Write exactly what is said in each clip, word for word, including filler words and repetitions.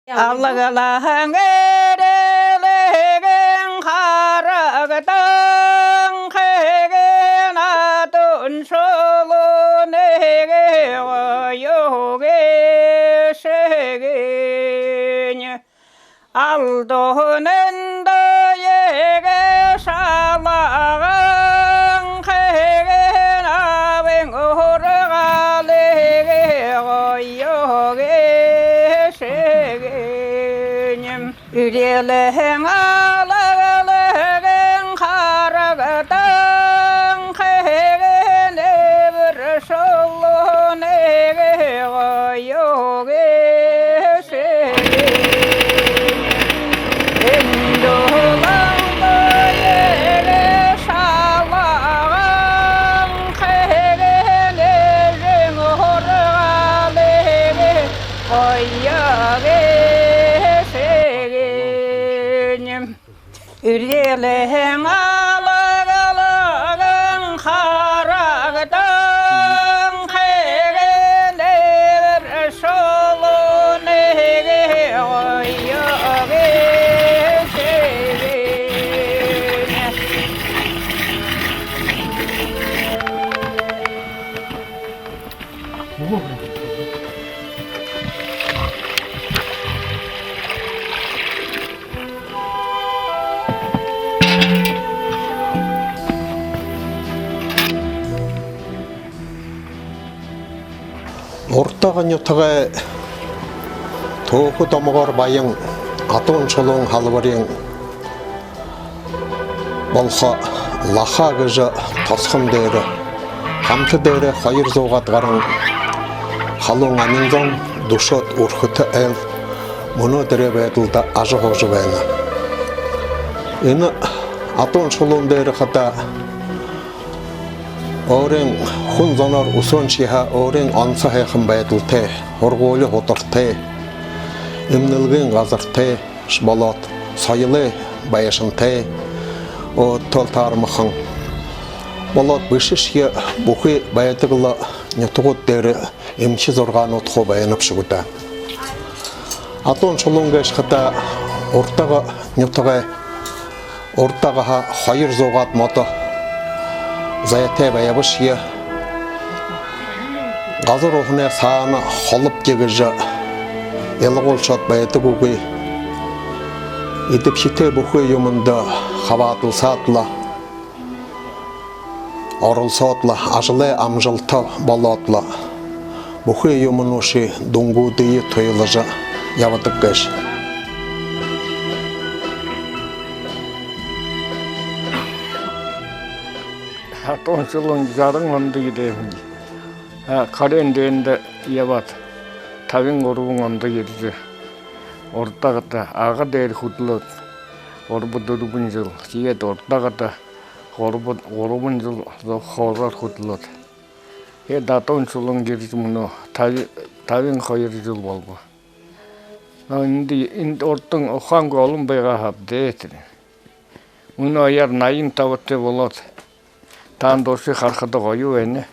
Алаглаһан эрэлгэн харагданхайгын, Атун шулуунайгын гоё гээшэгынь. Алдуунан дээрэһээ шалгаһанхайгын, Абын һургаалайгын гоё гээшэгынь. Эрэлгэн алаглаһан харагданхайгын, Эбэр шулуунайгын гоё гээшэгынь. Эндэ улаан дээрэһээ шалгаһанхайгын, Эжын һургаалайгын гоё гээшэгынь. Эрэлгэн алаглаһан харагданхайгын, Эбэр шулуунайгын гоё гээшэгынь. Урда-Ага нютагай түүхэ домогоор баян Атун шулуун халбариин болохо Лаха гэжэ тосхон дээрэ хамта дээрээ хоёр зуугаад гаран халуун амин зон дүшөөд, үрхэтэ айл мүнөөдэрэй байдалда ажаһуужа байна. Энэ Атун шулуун дээрэ хадаа өөрын хүн зоноор үсөөншье һаа, өөрын онсо һайхан байдалтай, һургуули һудартай, эмнэлгын газартайш болоод, соёлой байшантай, өөдтэйл таармахан болоод, бэшэшье бүхы байдаг лэ нютагууд дээрэ эмхи зургаанууд хуу байна бшуу даа. Атун шулуун гээшэ хадаа Урда-Ага нютагай Урда-Агаһаа хоёр зуугаад модо зайтай байбашье, газар уһанай саана холобди гэжэ илгуулшоод байдаггүй. Эдэбхитэй бүхы юумэндэ хабаадалсаад лэ, оролсоод лэ, ажалай амжалта болоод лэ, бүхы юумэнүүдые, дүнгүүдые туйлажа ябадаг гээшэ. Атун шулуун жаран ондо ерээ һэн. А, Корёон дайнда ябаад, табин гурбан ондо ерэжэ, Урда-Агада, Ага дээрэ хүдэлөөд, гурба-дүрбэн жэл. Тиигээд Урда-Агада гурба, гурбан жэл совхозоор хүдэлөөд, тиигээд Атун шулуун ерэжэ, мүнөө таби-, табин хоёр жэл болобо. А, эндэ, эндэ урдань ухаангүй олон байгаа һааб даа тэрэ. Мүнөө яар наян табатай болоод, таанад уши харахада гоё байна.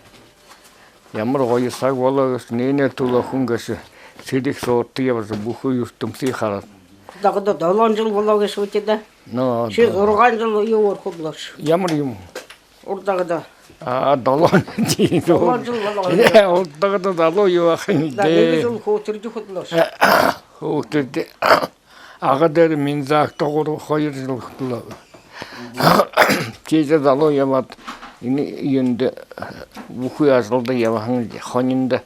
Ямар гоё саг болоо гээшэ, энээнэй түлөө хүн гээшэ сэрэг суурта ябажа, бүхы юртэмсые хараад. Урда-Агада долоон жэл болоо гээшэ бшуу даа. Но, ши да. Зургаан жэл юу орхидлоош. Ямар юм? Урда-Агада. А, долоон жэл. Долоон жэл болоо. Э, Урда-Агада залуу юу ах юм. Да, даа. Нэгэ жэл хүтэржэ хүдэлөөш. Хүтэржэ. Ага дээрэ Минзагта гурба, хоёр жэл хүдэлөө. Тиижэ залуу ябаад, энэ юундэ, бүхы ажалда ябаһан, хониндо.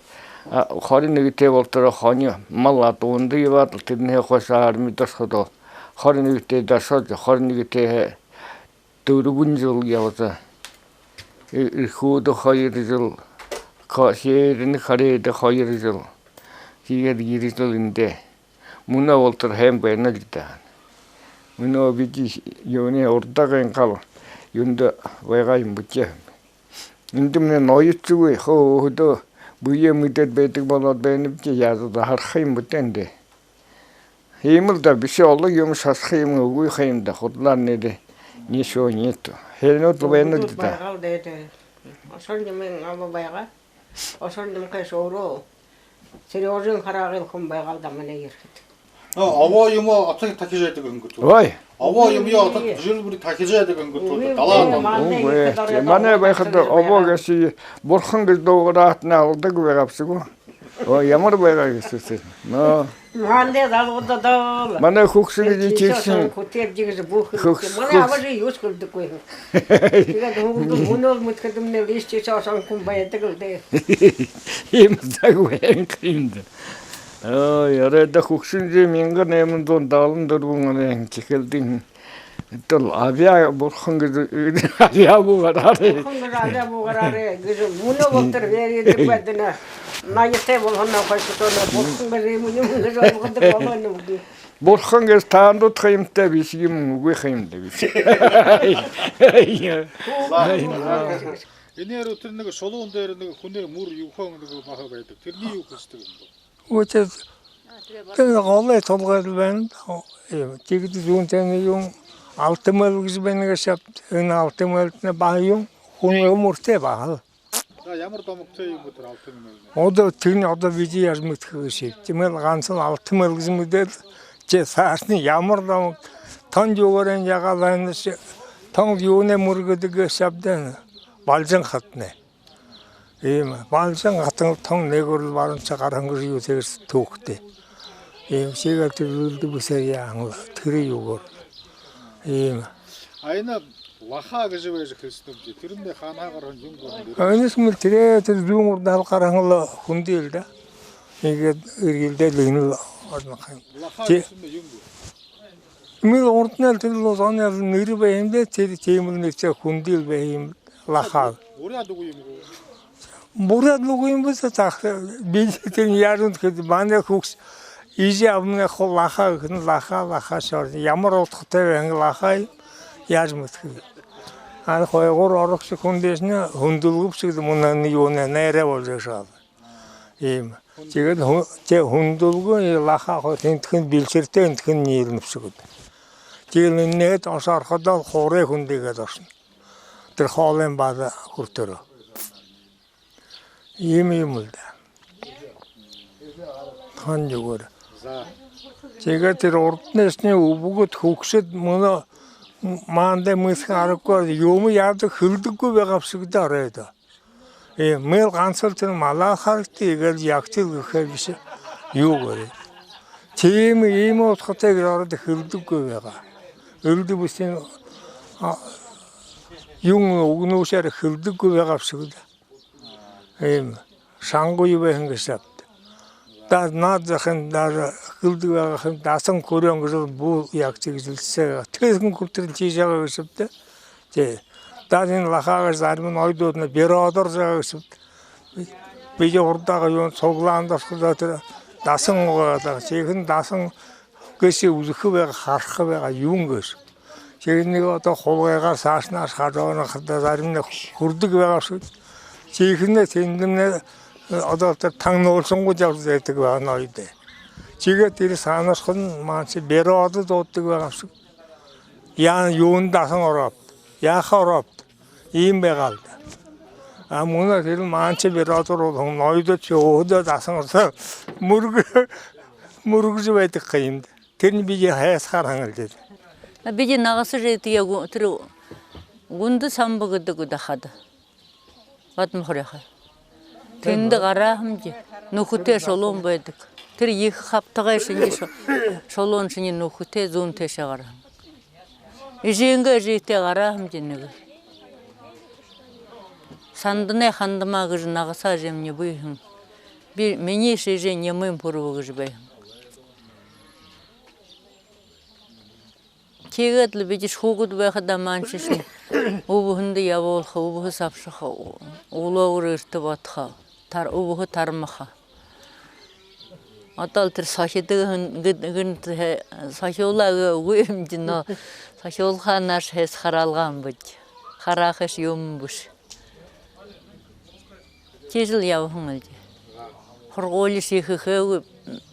А, хорин нэгэтэй болотороо хони мал адуунда ябаад, тэрэнһээ хойшо армида ошоходоо, хорин нэгэтэй дашаад, хорин нэгэтэйһээ дүрбэн жэл ябажа, Э-, Эрхүүдэ хоёр жэл, ко-, Северный Корейдэ хоёр жэл. Тиигээд ерээ жэл эндээ. Мүнөө болотор һайн байна лэ даа. Мүнөө бидэ юунэй, Урда-Агын гал юундэ байгаа юм бэшэ. Эндэмнай ноёд үгы, хөөһэдөө бэеэ мэдээд байдаг болоод байна бэшэ, яажа заһарха юм бэ даа эндээ. Иимэл даа, бэшэ олон юумэ шашаха юумэ үгы ха юм даа, худалаар нэрэ ничего нету. Һайнууд лэ байна лэ даа. Байгаал даа, даа. Ошон юумэн олон байгаа. Ошон юумэн хаш өөрөө. Серёжын хараагыл хүн байгаал даа манай ерэхэдэ. А, обоо юумэ отоо тахижа байдаг юм гү? Ой. Обоо юумэ отоо жэл бүри тахижа байдаг юм гү? Үгы, далаа үгы, ном. Манай үгы, үгы. Манай байхада обоо гээшэ бурхан гэжэ дуугараатнай алдаг байгаа бшуу. Оо, ямар байгаа гээшэб. Но. Манай залгуудаа даа. Манай хүгшэн эжы тиигэһэн. Хүтэржэ гэжэ бү хэлэдэг. Хүгшэн. Манай абажа юушье хэлэдэггүй. Тиигээд хүгшэн мүнөөл мэдэхэдэмнай лишчи соосон хүн байдаг лэ даа. Иимэ заг байна юм даа. Оо, яарай даа, хүгшэн эжы мянга найман зуун далан дүрбэн оной эхилдэг. Тэрэл абяа бурхан гэжэ, абяа буугараарай. Бурхан гэжэ абяа буугараарай гэжэ мүнөө болотор бэеэ эдеэдэг байдана. Наятай болоһоноо хойшо тоноо бурхан гэжэ юумэ юм гэжэ ойлгодог болоо юм гү? Бурхан гэжэ таанадууд ха юмта бэшэ юм, үгы ха юм даа бэшэ. Энээр тэрэ нэгэ шулуун дээрэ нэгэ хүнэй мүр юухэн нэгэ баһа байдаг. Тэрэнээ юу хэдэг юм бэ? Үгы, тэрэ голой толгойл байна. Тиигээд зүүн тээндэ юун, алтан мэл гэжэ байна гээшэ. Энэ алтан мэлтнай баһа юун, хүнэй мүртэй баһал. За, ямар домогтой юм бэ тэрэ алтан мэл? Одоо тэрэнээ одоо бидэ яажа мэдэхэ гээшэб. Тиимэл гансал алтан мэл гэжэ мэдээд, тээ саашань ямар домог, тон юугээрэнь яагаал байнаш, тон юунэй мүр гэдэг гээшэб даа, балжан хатанай. Иимэ, балжан хатан тон нээгүүрэл барууншни гараһан гэжэ юу тиигэжэ түүхэтэй. Иимэ, шиигээл тэрэ үлдэ бүсээр яаһан лэ, тэрэ юугээр. Иимэ. А энэ лаха гэжэ байжа хэлсэнэбди. Тэрэмнай хаанаһаа гараһан юм бэ? Энэшни тэрэ, тэрэ зүүн урдаһаал гараһан лэ хүндээл даа. Иигээд эрьелдээд лэ энэ лэ орно ха юм. Лаха гэжэ юм бэ? Иимэл урданай тэрэ лэ зоной нэрэ байһан даа, тэрэ тиимэл нэрэтэй хүндээл байһан юм лаха. Буряад үгэ юм гү? Буряад үгэ юм бэ, та, би тэрэнээ яажа мэдэхэб, манай хүгшэн эжы абамнай хуу лаха гэхэнь, лаха, лаха шор. Ямар удхатай байһан лаха, яажа мэдэхэб. Ана хойгуур орогшо хүн дээшэнь хүндэлгэбши гэдэг, мүнөө энэ юунэй найраа болжо шаал. Иимэ. Тиигээд хү-, тээ хүндэлгөө, лаха хуу тэндэхэн бэлшэртэй, эндэхэн ниилнэбши гэдэг. Тиигээд энээнэй ошоо орходоол хуурай хүндэ гээд ошоно. Тэрэ хоолойн баада хүрэтэрөө. Иимэ юм лэ даа. Тон юугээр. За. Тиигээд тэрэ урданайшни үбгэд, хүгшэд мүнөө маанадые мэдэхэ аргагүй, юумэ яадаг, хэлэдэггүй байгаабши гэдэг оройдоо. Ээ, мэл гансал тэрэ малаа харагты, иигээд ягты гэхэ бэшэ. Юугээрээ. Тиимэ, иимэ удхатай гэжэ оройдоо хэлэдэггүй байгаа. Элдэб бэшэ, а, юун үгэнүүдээр хэлэдэггүй байгаабши гэдэг. Иимэ. Шанга юу байһан гээшэб. Даа, наад захын даа хэлэдэг байгаа ха юм, дасан хүреэн гэжэл бү ягты гэжэл сэ. Тэрэ хүн хүрэтэрэл тиижэ байгаа гээшэб даа. Тээ. Даа, энэ лаха гэжэ заримань оюутаднай беродор заяа гээшэб. Бидэ урдаһаа юун, суглаанда ошоходоо тэрэ дасан угаадаг. Тиихэдэнь дасан гээшые үзэхэ байгаа, хараха байгаа, юун гээшэб. Тиигээд нэгэ одоо хулгайгаар саашань наашань хажуунь хадаа заримань хүрдэг байгаа шүү. Тиихэдэнь тэндэмнай, э, одоо тэрэ тагнуулшан гү ябажа байдаг байгаа ноёдой. Тиигээд тэрэ саанашхын маанадшни беродо дууддаг байгаа шүү. Яа, юундэ дасан орообта? Яаха орообта? Иимэ байгаал даа. А мүнөө тэрэ маанадшни беродо оруулһан ноёдшни өөһэдөө дасан ороод мүргэ-, мүргэжэ байдаг ха юм даа. Тэрэнь бидэ хайсахаар һанагдаад. Бидэ нагаса жэдэ ягу-, тэрэ Гүндэ Самба гэдэг даа хада. Бадма хуурайхи. Тэндэ гараа һэмди. Нүхэтэй шулуун байдаг. Тэрэ ехэ хабтагай шэнги шо-, шулуун шэнги нүхэтэй зүүн тээшээ гараһан. Эжынгээ эжытэй гараа һэмди нэгэ. Санданай Хандама гэжэ нагаса эжымни бии һэн. Би, минии эжы Нимын Пүрбэ гэжэ байһан. Тиигээд лэ бидэшни хүүгэд байхадаа маанадшни үбһэндэ ябуулха, үбһэ сабшаха, үглөөгүүр эртэ бодохо, тар-, үбһэ тармаха. Одоол тэрэ сохидог һэн-, гэн-, гэнтэ хэ-, сохюулаа гээ үгы юм даа, но сохюулхаа наашаа һайсахаралгаа юм бэд. Харахаш юм бэшэ. Тиижэл ябаһан лэ даа. Һургуулишье хэхэгүй,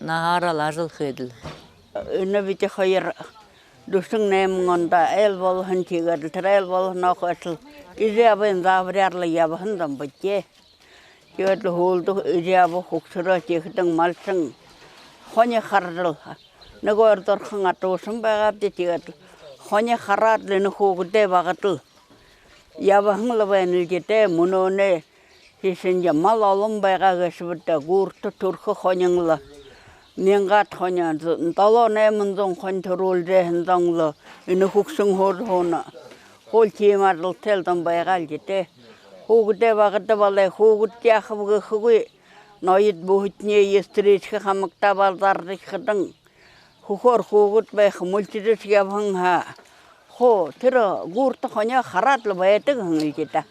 наһаараал ажал хээд лэ. Энэ бидэ хоёр дүшэн найман ондо айл болоһон, тиигээд лэ тэрэ айл болоһоноо хойшол эжы абын заабаряар лэ ябаһан зон бэд даа. Тиигээд лэ һүүлдэ эжы аба хүгшэрөө, тиихэдэнь малшан хони харажал, Нэгэ ойрдоорхон адуусан байгаабди, тиигээд хони хараад лэ, энэ хүүгэдэй багада л ябаһан лэ байна лэ даа. Мүнөөнэй хэшэндэ мал олон байгаа гээшэ бэд даа, гүүртэ түрэхэ хонин лэ. Мянгаад хони, долоо-найман зуун хонин түрүүлжэ байһан зон лэ энэ хүгшэн һуури һууна. Хуу л тиимэ ажалтай л зон байгаа лэ даа. Хүүгэдэй багада балай, хүүгэд яахаб гэхэгүй, ноёд бүхэтнэй, эстричхэ хамагтаа бал заржа хадань. Хүхөөр хүүгэд байха, мүлхижэшье ябаһан һаа, хуу тэрэ гүүртэ хониёо хараад лэ байдаг һэн лэ даа.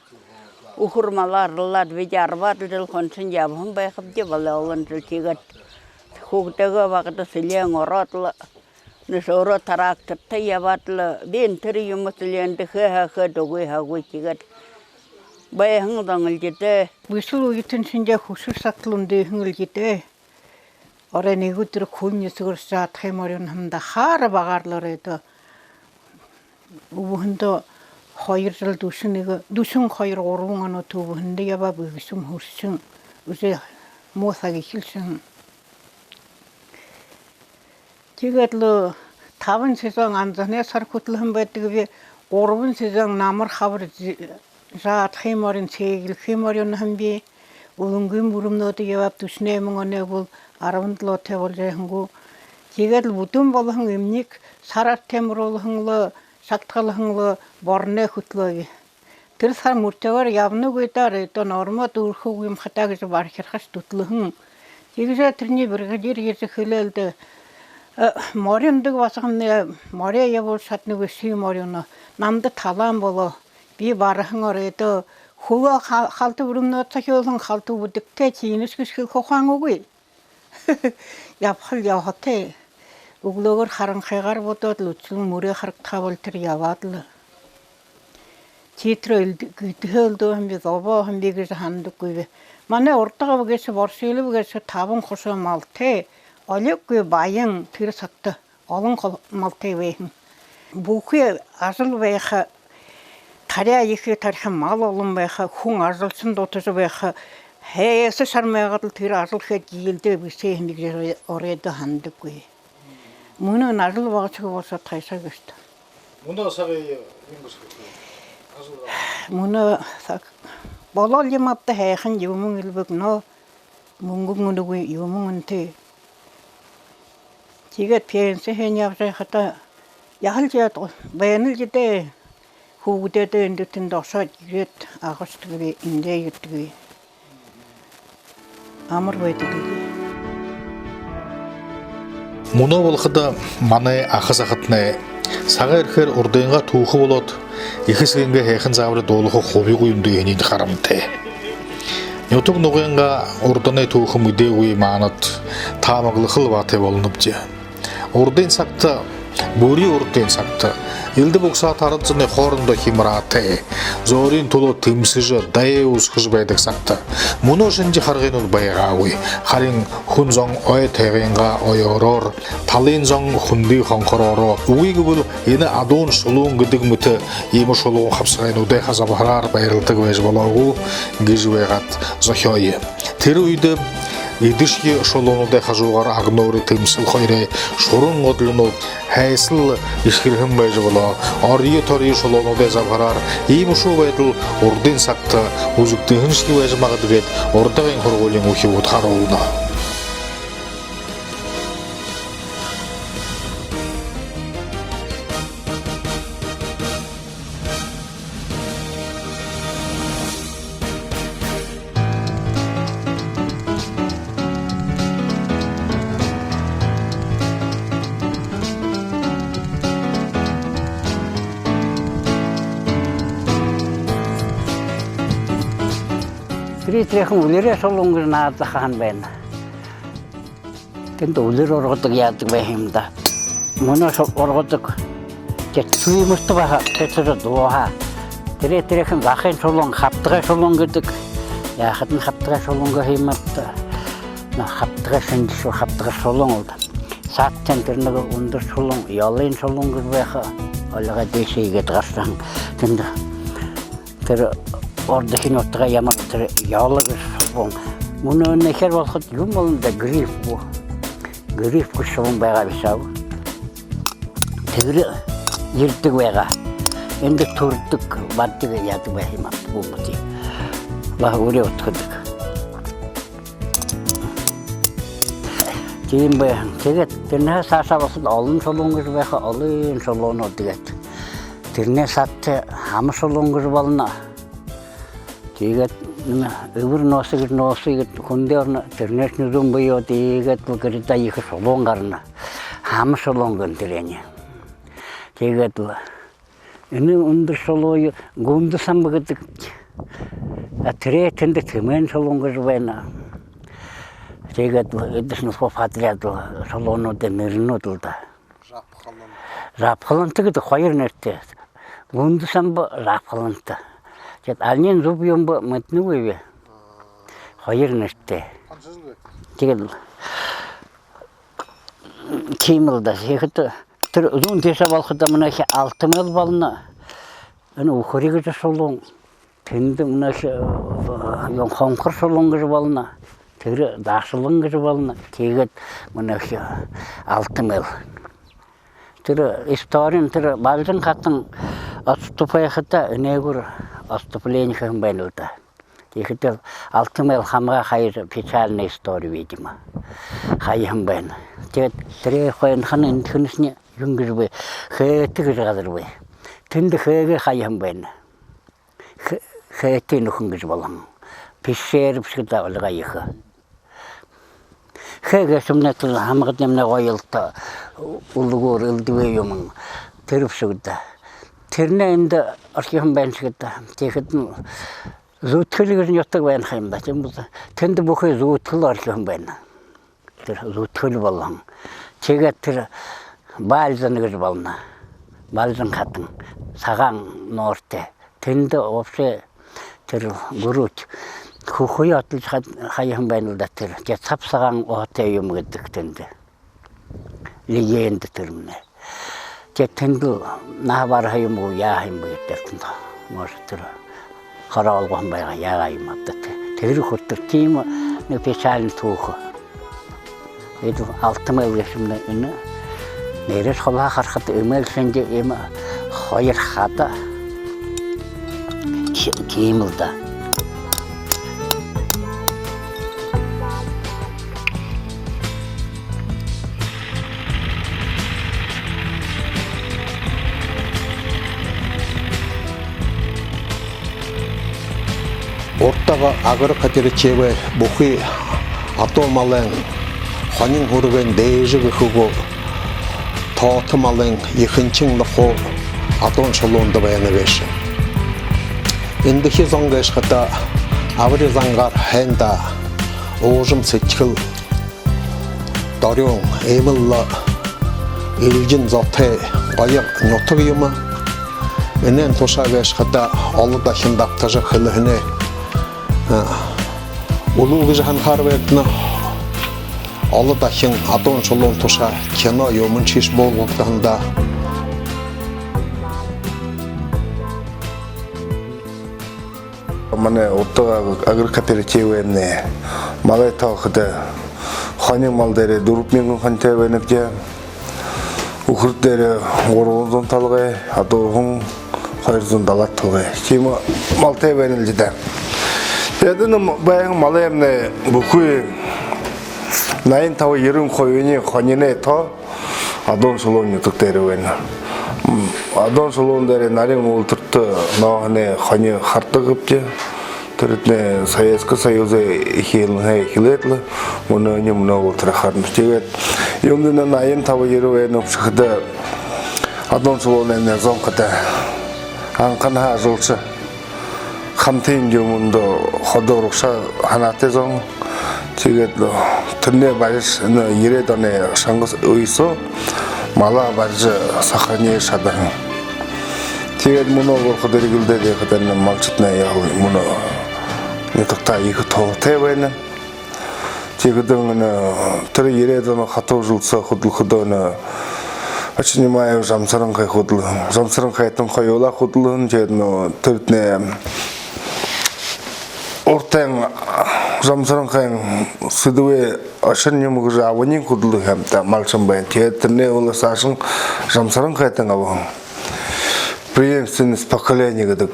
Үхэр малаа арилаад, бидэ арбаад жэл хоншон ябаһан байхабди, балай олон жэл. Тиигээд хүүгэдэйгээ багада сэлеэн ороод лэ, нэшэ өөрөө тракторта ябаад лэ, би энэ тэрэ юумэ сэлеэндэ хээ һаа хээд, үгы һаа үгы, тиигээд байһан зон лэ даа. Бэшэл үетэн шэнжэ хүшэр сагта л үндыһэн лэ даа. Орой нэгэ үдэр хүл нюсэгөөр Жаадхай морин һамда хара багаар лэ оройдоо. Үбһэндөө хоёр жэл, дүшэн нэгэ, дүшэн хоёр, гурбан онуудта үбһэндэ ябаа, бэгэшэм, хүршэн, уже муу саг эхилшэн. Тиигээд лэ табан сезон анзанай сар хүтэлһэн байдаг би, гурбан сезон намар хабар Жаадхай морин, Сээгэлхэй морин һэм би. Үлэнгын бүрэмнүүдтэ ябааб, дүшэн найман оной бол арбан долоотой болжо һэн гү. Тиигээд лэ бүдүүн болоһон эмниг сар артай мүрөөлһэн лэ, шагтагалһан лэ, бороной хүтэлөө би. Тэрэ сар мүртэйгөөр ябана гү даа, оройдоо нормо дүүрэхэ юм ха даа гэжэ бархирхашье дүтэлһэн. Тиигэжэ тэрэниие бригадир ерэжэ хэлээ лэ даа: «Э, морин даа, басагамни, морёо ябуулжа шаданагүй, ши морёо намда талаан болоо. Би бараһан оройдоо хүлөө ха-, халта бүрэмнүүд сохюулһан, халта үбдэгтэй, тиинэшье гэжэ хэлэхэ ухаан үгы. Ябаха л ёһотой». Үглөөгүүр харанхыгаар бодоод лэ, үсөөн мүрөө харагдаха болотор ябаад лэ. Тиитэрөө элд-, гэдэһээ элдээ һэм би, зобоо һэм би гэжэ һанадаггүй би. Манай урда аба гээшэ Боршилов гээшэ табан хушуу малтай, олиггүй баян, тэрэ сагта олон хол-, малтай байһан. Бүхы ажал байха, таряа ехэ таряа, мал олон байха, хүн ажалшан дутажа байха. Һайса шармайгаад лэ тэрэ ажал хээд, жэлдээ бэшээ һэм би гэжэ оройдоо һанадаггүй. Мүнөө ажал багашаг болошоод, хайшаа гээшэб даа. Мүнөө сагай юун гэжэ хэлэхэ? Ажал бага. Мүнөө саг болоо л юм ааб даа, һайхан юумэн элбэг, но мүнгэн үнэгүй, юумэн үнэтэй. Тиигээд пенси һэн ябажа байхада, яһала жаад байна лэ даа. Хүүгэдээ эндэ тэндэ ошоод ерээд, агааршадаг би, эндээ ерэдэг би. Амар байдаг би. Мүнөө болоходо манай аха захатнай сагай эрхээр урдынгаа түүхэ болоод, эхэ эсэгынгээ һайхан заабари дуулаха хубигүй юм даа, энэнь харамтай. Нютаг нугынгаа урданай түүхэ мэдээгүй манад таамаглахал баатай болонобди. Урдын сагта, бүри урдын сагта элдэб угсаата арад зоной хоорондоо химараатай, зөөриин түлөө тэмсэжэ, дайн үсхэжэ байдаг сагта мүнөө шэнги харгынууд байгаагүй. Харин хүн зон ой тайгынгаа оёороор, талын зон хүндын хонхороороо, үгы гэбэл энэ адуун шулуун гэдэг мэтэ иимэ шулуун хабсагайнуудайха забһараар байралдаг байжа болоо гү гэжэ байгаад зохёоё. Тэрэ үедэ эдэшье шулуунуудай хажуугаар Агнуури, Тэмсэл хоёрой шуран годлонууд һайса л эшхэрһэн байжа болоо. Орьё торьё шулуунуудай забһараар иимэ шуу байдал урдын сагта үзэгдэһэншьегүй байжа магад гээд, урдагай һургуулиин үхибүүд харуулна. Тэрэ тиихэдэ үлэрэй шулуун гэжэ наадажа һэн байна. Тэндэ үлэр ургадаг яадаг байһан юм даа. Мүнөө шо-, ургадаг. Тэдэ түймэртэ баһа, тэдэ шо дууһаа. Тэрэ, тэрэхэн захын шулуун, хабтагай шулуун гэдэг. Яахадань хабтагай шулуун гэхэ юм ааб даа. Но хабтагай шэнги шуу, хабтагай шулуун бол даа. Саадтань тэрэ нэгэ үндэр шулуун, ёлын шулуун гэжэ байха. Олигой дээшээ иигээд гараһан. Тэндэ тэрэ урдахи нютагай ямар тэрэ ёло гэжэ шулуун. Мүнөө нэхэр болоходо юун болоно даа, гриф гү. Гриф гэжэ шулуун байгаа бэшэ ааб. Тэдэ ерэдэг байгаа. Эндэ түрэдэг, барадаг, яадаг байха юм ааб, бүмбэтэ. Баһа үрөө үдхэдэг. Тиимэ байһан. Тиигээд тэрэнһээ саашаа болоходо олон шулуун гэжэ байха, олон шулуунууд. Тиигээд тэрэнэй саашаа һама шулуун гэжэ болоно. Тиигээд энэ эбэр нооһо гэжэ нооһо гээд хүндэ орно, тэрэнһээ нюдүүн бэеэ. Тиигээд лэ гэртээ ехэ шулуун гарана. Һама шулуун гэнэ тэрэнээ. Тиигээд лэ энэ үндэр шулуун Гүндэ самба гэдэг. А тэрэ тэндэ Тэмээн шулуун гэжэ байна. Тиигээд лэ эдэшни хуу подряд лэ шулуунуудые нэрэнүүд лэ даа. Жабхалан. Жабхаланта гэдэг хоёр нэрэтэй. Гүндэ самба, Жабхаланта. Тиигээд алинь зүб юм бэ, мэдэнэгүйб. Хоёр нэрэтэй. Тиигээд лэ тиимэл даа. Тиихэдэ тэрэ зүүн тээшээ болоходо мүнөөхи Алтамэл болоно. Энэ Үхэри гэжэ шулуун. Тэндэ мүнөөхи, э, юун, Хонхор шулуун гэжэ болоно. Тэрэ Дашалан гэжэ болоно. Тиигээд мүнөөхи Алтамэл. Тэрэ историнь, тэрэ Балжан хатан отступайхада энээгүүр отступление хэһэн байна лэ даа. Тиихэдэ Алтамэл хамагай хаяжа, печальная история, видимо, хаяһан байна. Тиигээд тэрэ хойнохонь эндэ хэншни юун гэжэ бай, Хээтэ гэжэ газар бай. Тэндэ Хээгээ хаяһан байна. Хэ-, Хээтын нүхэн гэжэ болоһон. Пещера бэшэ гү даа, ольгой ехэ. Хээ гээшэмнай тэрэ һамгад юумэнэй гоёлто, үлгүүр, элдэб юумэн, тэрэ бэшэ гү даа. Тэрэнээ эндэ орхиһон байна шэг даа. Тиихэдэнь Зүдхэл гэжэ нютаг байна ха юм даа, тиимэ бэзэ. Тэндэ бүхы Зүдхэл орхиһон байна. Тэрэ Зүдхэл болоһон. Тиигээд тэрэ Балжан гэжэ болоно. Балжан хатан, Сагаан нууртай. Тэндэ вообще тэрэ гүрөөд, хүхөө отолжо ха-, хаяһан байна лэ даа тэрэ. Тиигээд Саб-Сагаан уһатай юм гэдэг тэндэ. Легенда тэрэмнай. Тиигээд тэндэл наһа бараха юм гү, яаха юм бэ гэдэг тэндэ. Может, тэрэ хороо олгоһон байгаа, яагаа юм ааб даа тэрэ. Тэрэ хүрэтэр тиимэ нэгэ печальна түүхэ. Эдэ Алтамэл гээшэмнай энэ. Нээрээшье хулгай харахада, эмээл шэнги иимэ хоёр хада. Ти-, тиимэл даа. Урда Агро-кооперативэй бүхы адуу малай хонин һүрэгэй дээжэ гэхэ гү, тоото малай ехэнхинь лэ хуу Адуун шулуунда байна гээшэ. Эндэхи зон гээшэ хадаа абари зангаар һайн даа, уужам сэдьхэл, дорюун, иимэл лэ элдин зотой гоё нютаг юм. Энээн тушаа гээшэ хадаа олон дахин дабтажа хэлэһэнэй, а, үлүү гэжэ һанахаар байтнай. Олон дахин Адуун шулуун тушаа кино юумэншье буулгагдаһан даа. Манай Урда Агро-кооперативнай малай тоолоходо, хонин мал дээрээ дүрбэн мянган хонитой байнабди. Үхэр дээрээ гурбан зуун толгой, адууһан хоёр зуун далаад толгой. Тиимэ малтай байнабди даа. Тиигээд энэ байһан малаймнай бүхы наян таба-ерэн хубинь хониной тоо Адуун шулуун нютаг дээрэ байна. М, Адуун шулуун дээрэ нарин үүлтэртэ нооһоной хони хардаг гээбди. Тэрэтнай Советскэ Союзай эхилһэнһээ эхилээд лэ мүнөөнэй, мүнөө болотор харана. Тиигээд юундэ энэ наян таба-ерэн байна гээшэ гэхэдэ, Адуун шулуунай зон хадаа анханһаа ажалша, хамтын юумэндэ ходо урагшаа һанаатай зон. Тиигээд лэ тэрэнээ барижа, энэ ерээд оной шанга үе соо малаа барижа сохранить шадаһан. Тиигээд мүнөө болоходо, эрьелдээд ябахада, энэ малшаднай яһала мүнөө нютагтаа ехэ туһатай байна. Тиигээд энэ тэрэ ерээд оной хатуу жэл соо хүдэлхэдөө, энэ Очинимаев Жамсаранхай хүдэлһэн. Жамсаранхайтан хоюулаа хүдэлһэн. Тиигээд энэ тэрэтнай урдын Жамсаранхайн Сэдэбэй Ошорнямба гэжэ абань хүдэлдэг һэм даа, малшан байна. Тиигээд тэрэнэй һүүлээр саашань Жамсаранхайтан абаһан. Преемственность поколений гэдэг,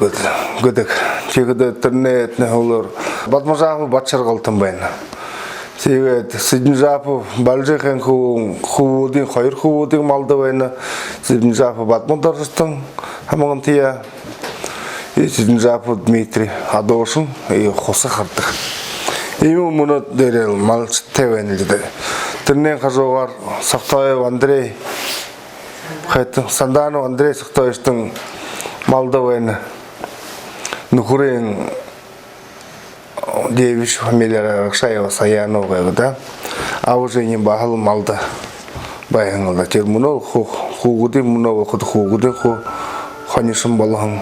гэдэг. Тиихэдэ тэрэнэй эдэнэй һүүлээр Бадмажапов Батжаргалтан байна. Тиигээд Сэдэнжапов Балжахайн хүбүүн, хүбүүдынь, хоёр хүбүүдынь малда байна. Сэдэнжапов Бадмадоржотон, Хамагантаяа. И Сэдэнжапов Дмитрий Адуушан, и Хуса Хардаг. Иимэ мүнөө дээрэл малшадтай байна лэ даа. Тэрэнэй хажуугаар Сохтоев Андрей, хайтан Санданов Андрей Сохтоевичтан малда байна. Нүхэрынь Девич фамилиараа Аргашаева Саяна байгаа даа. Аба эжынь баһал малда байһан лэ даа. Тэрэ мүнөө хуу, хүүгэдынь, мүнөө болоходо хүүгэдынь хуу хонишон болоһон.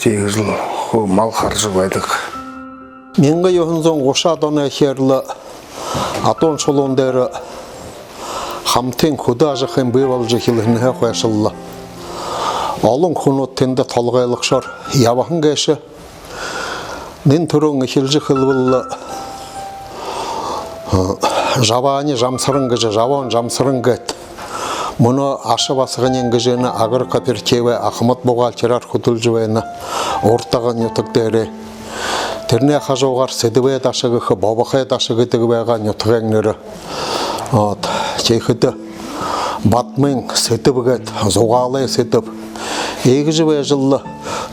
Тиигэжэл хуу мал хаража байдаг. Мянга юһэн зуун гушаад оной эхеэрлэ Адуун шулуун дээрэ хамтын хүдөө ажахын бии боложо эхилһэнһээ хойшоло олон хүнүүд тэндэ толгойлогшоор ябаһан гээшэ. Нэн түрүүн эхилжэ хэлэбэл, э, Жабаани Жамсаран гэжэ, Жабаан Жамсаран гээд, мүнөө аша басаганиинь гэжэ энэ агрокооперативай ахамад бухгалтераар хүдэлжэ байна, Урда-Ага нютаг дээрээ. Тэрэнэй хажуугаар Сэдэбэй Даша гэхэ, Бобохой Даша гэдэг байгаа нютагай нэрэ. Вот. Тиихэдэ Бадмын Сэдэб гээд, Зугаалай Сэдэб. Иигэжэ байжал лэ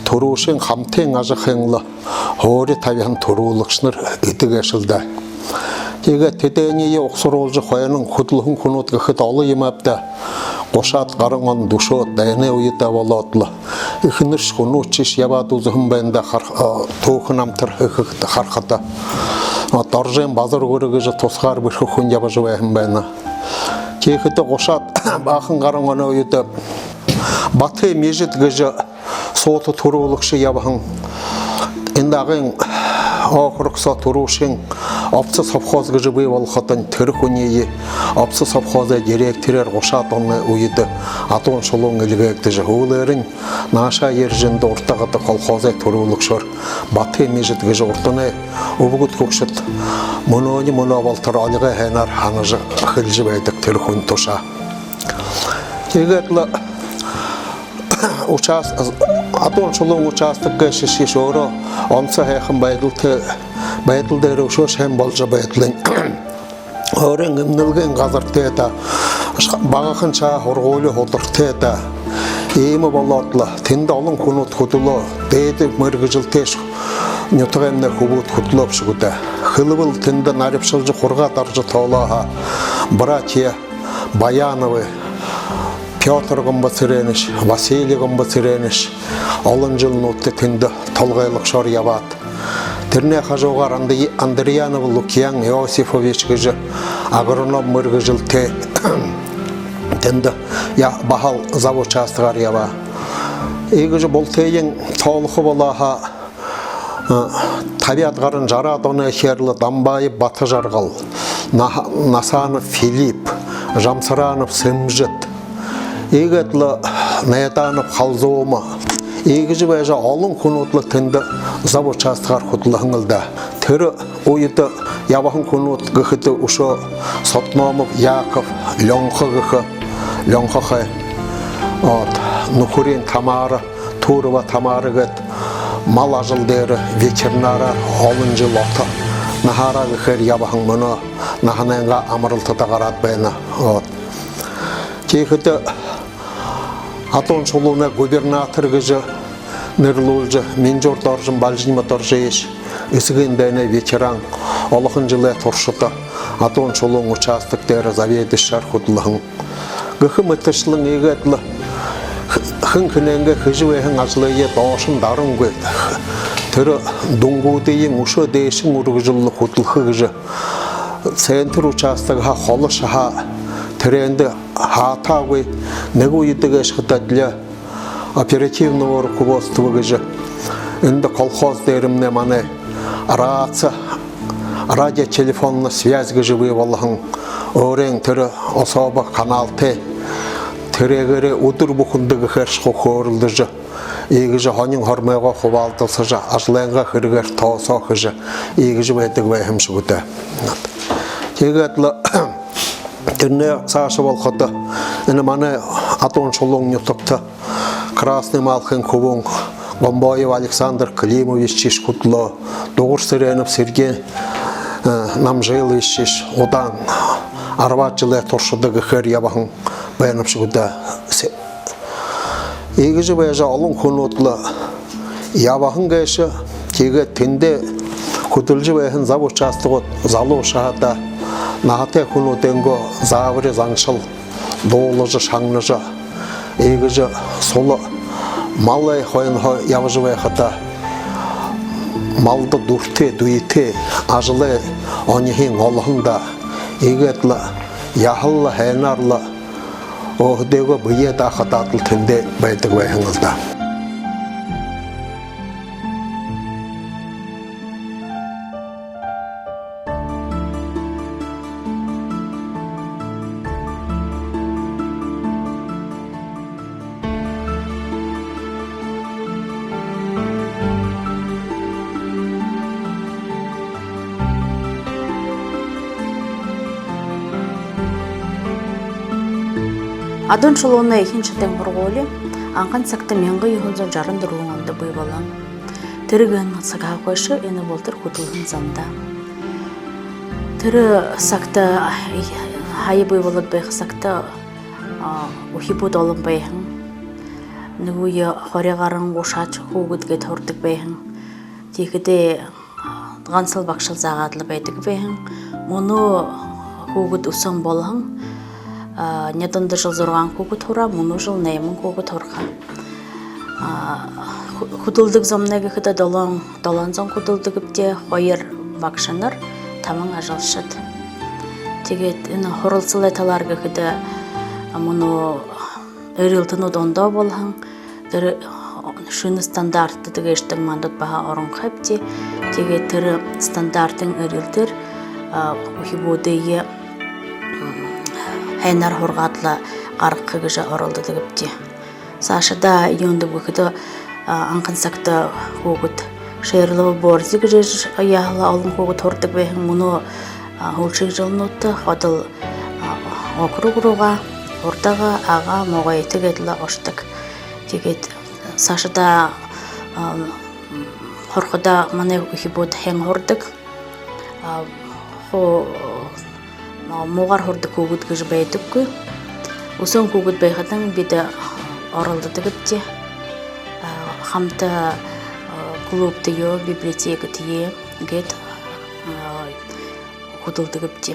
түрүүшын хамтын ажахын лэ һуури табиһан түрүүлэгшэнэр эдэ гээшэл даа. Тиигээд тэдэниие угсаруулжа хойно хүдэлһэн хүнүүд гэхэдэ олон юм ааб даа. Гушаад гаран он дүшөөд, дайнай үедэ болоод лэ. Эхэнэршье, хүнүүдшье ябаад үзэһэн байна даа, хар-, а, түүхэ намтар хэхэ харахада. А, Доржын Базаргүрэ гэжэ тусгаар бэрхэ хүн ябажа байһан байна. Тиихэдэ гушаад баахан гаран оной үедэ Баты Мижит гэжэ суута түрүүлэгшэ ябаһан. Эндэ Агын округ соо түрүүшын Овцы совхоз гэжэ бии болоходонь, тэрэ хүниие Овцы совхозой директорээр гушаад оной үедэ Адуун шулуун эльгээгдэжэ, һүүлээрнь нааша ерэжэ, эндэ Урда-Агада колхозой түрүүлэгшөөр Баты Мижит гэжэ урданай үбгэд хүгшэд мүнөөнэй мүнөө болотор олигой һайнаар һанажа хэлэжэ байдаг тэрэ хүн тушаа. Тиигээд лэ участ-, Адуун шулуун участок гээшэшье өөрөө онсо һайхан байдалтай, байдал дээрэ үшөө һайн болжо байдалынь. Өөрын эмнэлгын газартай даа, багахан шаа һургуули һудартай даа. Иимэ болоод лэ тэндэ олон хүнүүд хүдэлөө, дээдэ мэргэжэлтэйшье нютагаймнай хүбүүд хүдэлөө бшуу даа. Хэлэбэл, тэндэ нарибшалжа, хургаа даража тоолоо һаа, братья Баяновы, Пётр Гомбоцыренович, Василий Гомбоцыренович олон жэлнүүдтэ тэндэ толгойлогшоор ябаад. Тэрэнэй хажуугаар Анд-, Андриянов Лукьян Иосифович гэжэ агроном мэргэжэлтэй тэндэ я-, баһал завучастгаар ябаа. Иигэжэ бултыень тоолохо болоо һаа, э, табяад гаран, жараад оной эхеэрлэ Дамбаев Батажаргал, Наһа-, Насанов Филипп, Жамсаранов Сэмжид, иигээд лэ Найданов Халзуума, иигэжэ байжа олон хүнүүд лэ тэндэ завучастгаар хүдэлһэн лэ даа. Тэрэ үедэ ябаһан хүнүүд гэхэдэ үшөө Содномов Яков, Лёнхо гэхэ, Лёнхохой, вот, нүхэрынь Тамара, Турова Тамара гээд мал ажал дээрэ ветеринараар олон жэл ото наһаараа гэхээр ябаһан, мүнөө наһанайнгаа амаралтада гараад байна. Вот. Тиихэдэ Адуун шулуунай губернатор гэжэ нэрлүүлжэ, Минжуур Доржин Бальжима Доржиевич, Эсэгын дайнай ветеран, олохон жэлэй туршада Адуун шулуун участок дээрэ заведующеэр хүдэлһэн. Гэхэ мэтэршэлэн иигээд лэ хэн хэнэйнгээ хэжэ байһан ажалые доошонь дарангүй, тэрэ дүнгүүдыень үшөө дээшэнь үргэлжэлүүлжэ хүдэлхэ гэжэ центр участогһаа холо шаһаа тэрээндэ һаатаагүй, нэгэ үедэ гээшэ хадаа лэ оперативного руководства гэжэ эндэ колхоз дээрэмнай манай раци-, радиотелефонна связь гэжэ бии болоһон. Өөрын тэрэ особо каналтай, тэрээгээрээ үдэр бүхэндэ гэхээршье хөөрэлдэжэ, Иигэжэ һонин хормойгоо хубаалдалсажа, ажалайнгаа хэрэгээр тоосоо хэжэ, иигэжэ байдаг байһан юм шэнги даа. Тиигээд лэ тэрэнэй саашаа болоходо, энэ манай Адуун шулуун нютагта Красный Малхын хүбүүн Гомбоев Александр Климович хүдэлөө, Дугар Цыренов Сергей, э, Намжилович удаан арбаад жэлэй туршада гэхээр ябаһан байна юм шэнги даа. Иигэжэ байжа олон хүнүүд лэ ябаһан гээшэ. Тиигээд тэндээ хүдэлжэ байһан зав участагууд залуушаһаа наһатай хүнүүдэйнгөө заабари, заншал дуулажа, шагнажа, иигэжэ сула малай хойноһоо ябажа байхада, малда дуратай, дүйтэй, ажалай оньһыень олоһон даа. Иигээд лэ яһала һайнаар лэ өөһэдыгөө бэеэ даахадаа лэ тэндээ байдаг байһан лэ даа. Адуун шулуунай эхин шатын һургуули анхан сагта мянга юһэн зуун жаран дүрбэн ондо бии болоһон. Тэрэ гэһэн сагһаа хойшо энэ болотор хүдэлһэн зон даа. Тэрэ сагта, һая бии болоод байха сагта, а, үхибүүд олон байһан. Нүгөө хори гаран, гушаад хүүгэд гээд һурадаг байһан. Тиихэдээ гансал багшал заагаад лэ байдаг байһан. Мүнөө хүүгэд үсөөн болоһон. А, нёдондо жэл зургаан хүүгэд һураа, мүнөө жэл найман хүүгэд һураха. А, хү-, хүдэлдэг зомнай гэхэдэ долоон, долоон зон хүдэлдэгбди, хоёр багшанар, табан ажалшад. Тиигээд энэ һуралсалай талаар гэхэдэ, а, мүнөө эрилтэнүүд ондоо болоһон. Тэрэ шэнэ стандартта гээшэдэнь мандаа баһа оронхойбди. Тиигээд тэрэ стандартын эрилтээр, а, үхибүүдые, м, һайнаар һургаад лэ гаргаха гэжэ оролдодогбди. Саашадаа юундэб гэхэдэ, а, анхан сагта хүүгэд Шерлов, Борзи гэжэ яһала олон хүүгэд һурадаг байһан, мүнөө, а, һүүлшын жэлнүүдтэ ходол, а, округ руугаа, Урдага, Ага, Могойто гээд лэ ошодог. Тиигээд саашадаа, а, һурахада манай үхибүүд һайн һурадаг. А, хуу, а, муугаар һурадаг хүүгэд гэжэ байдаггүй. Үсөөн хүүгэд байхадань бидэ оролдодогбди. А, хамта, а, клубтаяа, библиотекатаяа гээд, а, хүдэлдэгбди.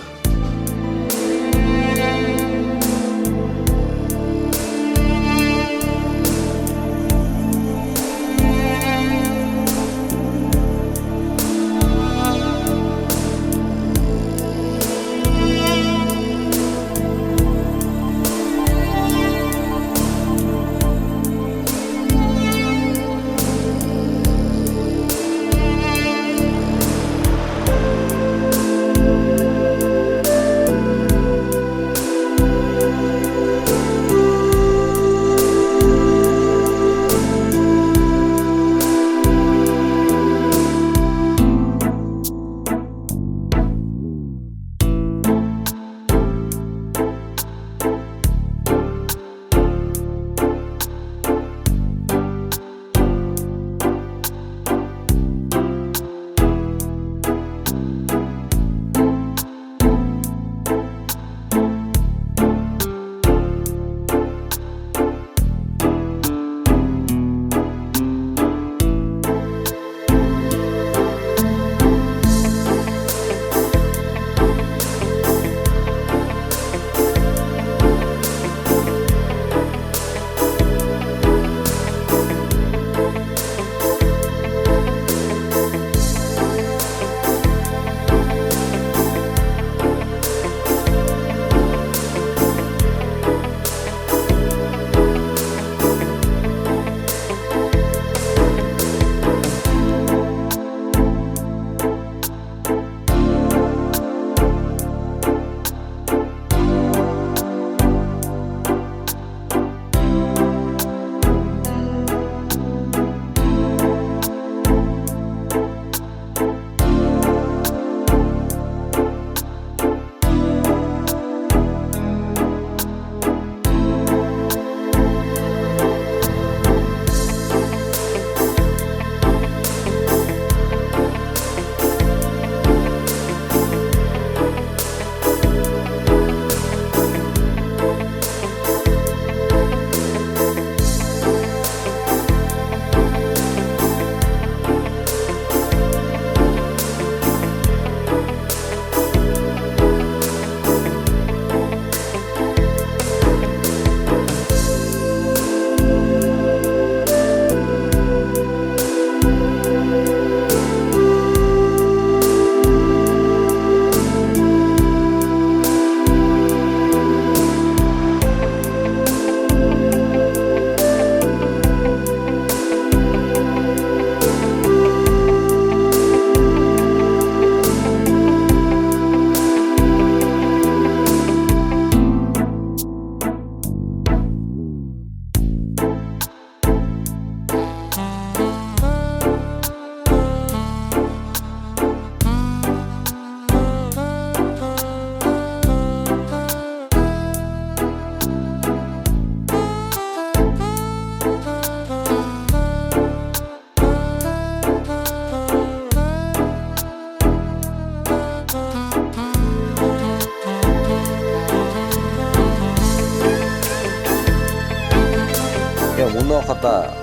Хадаа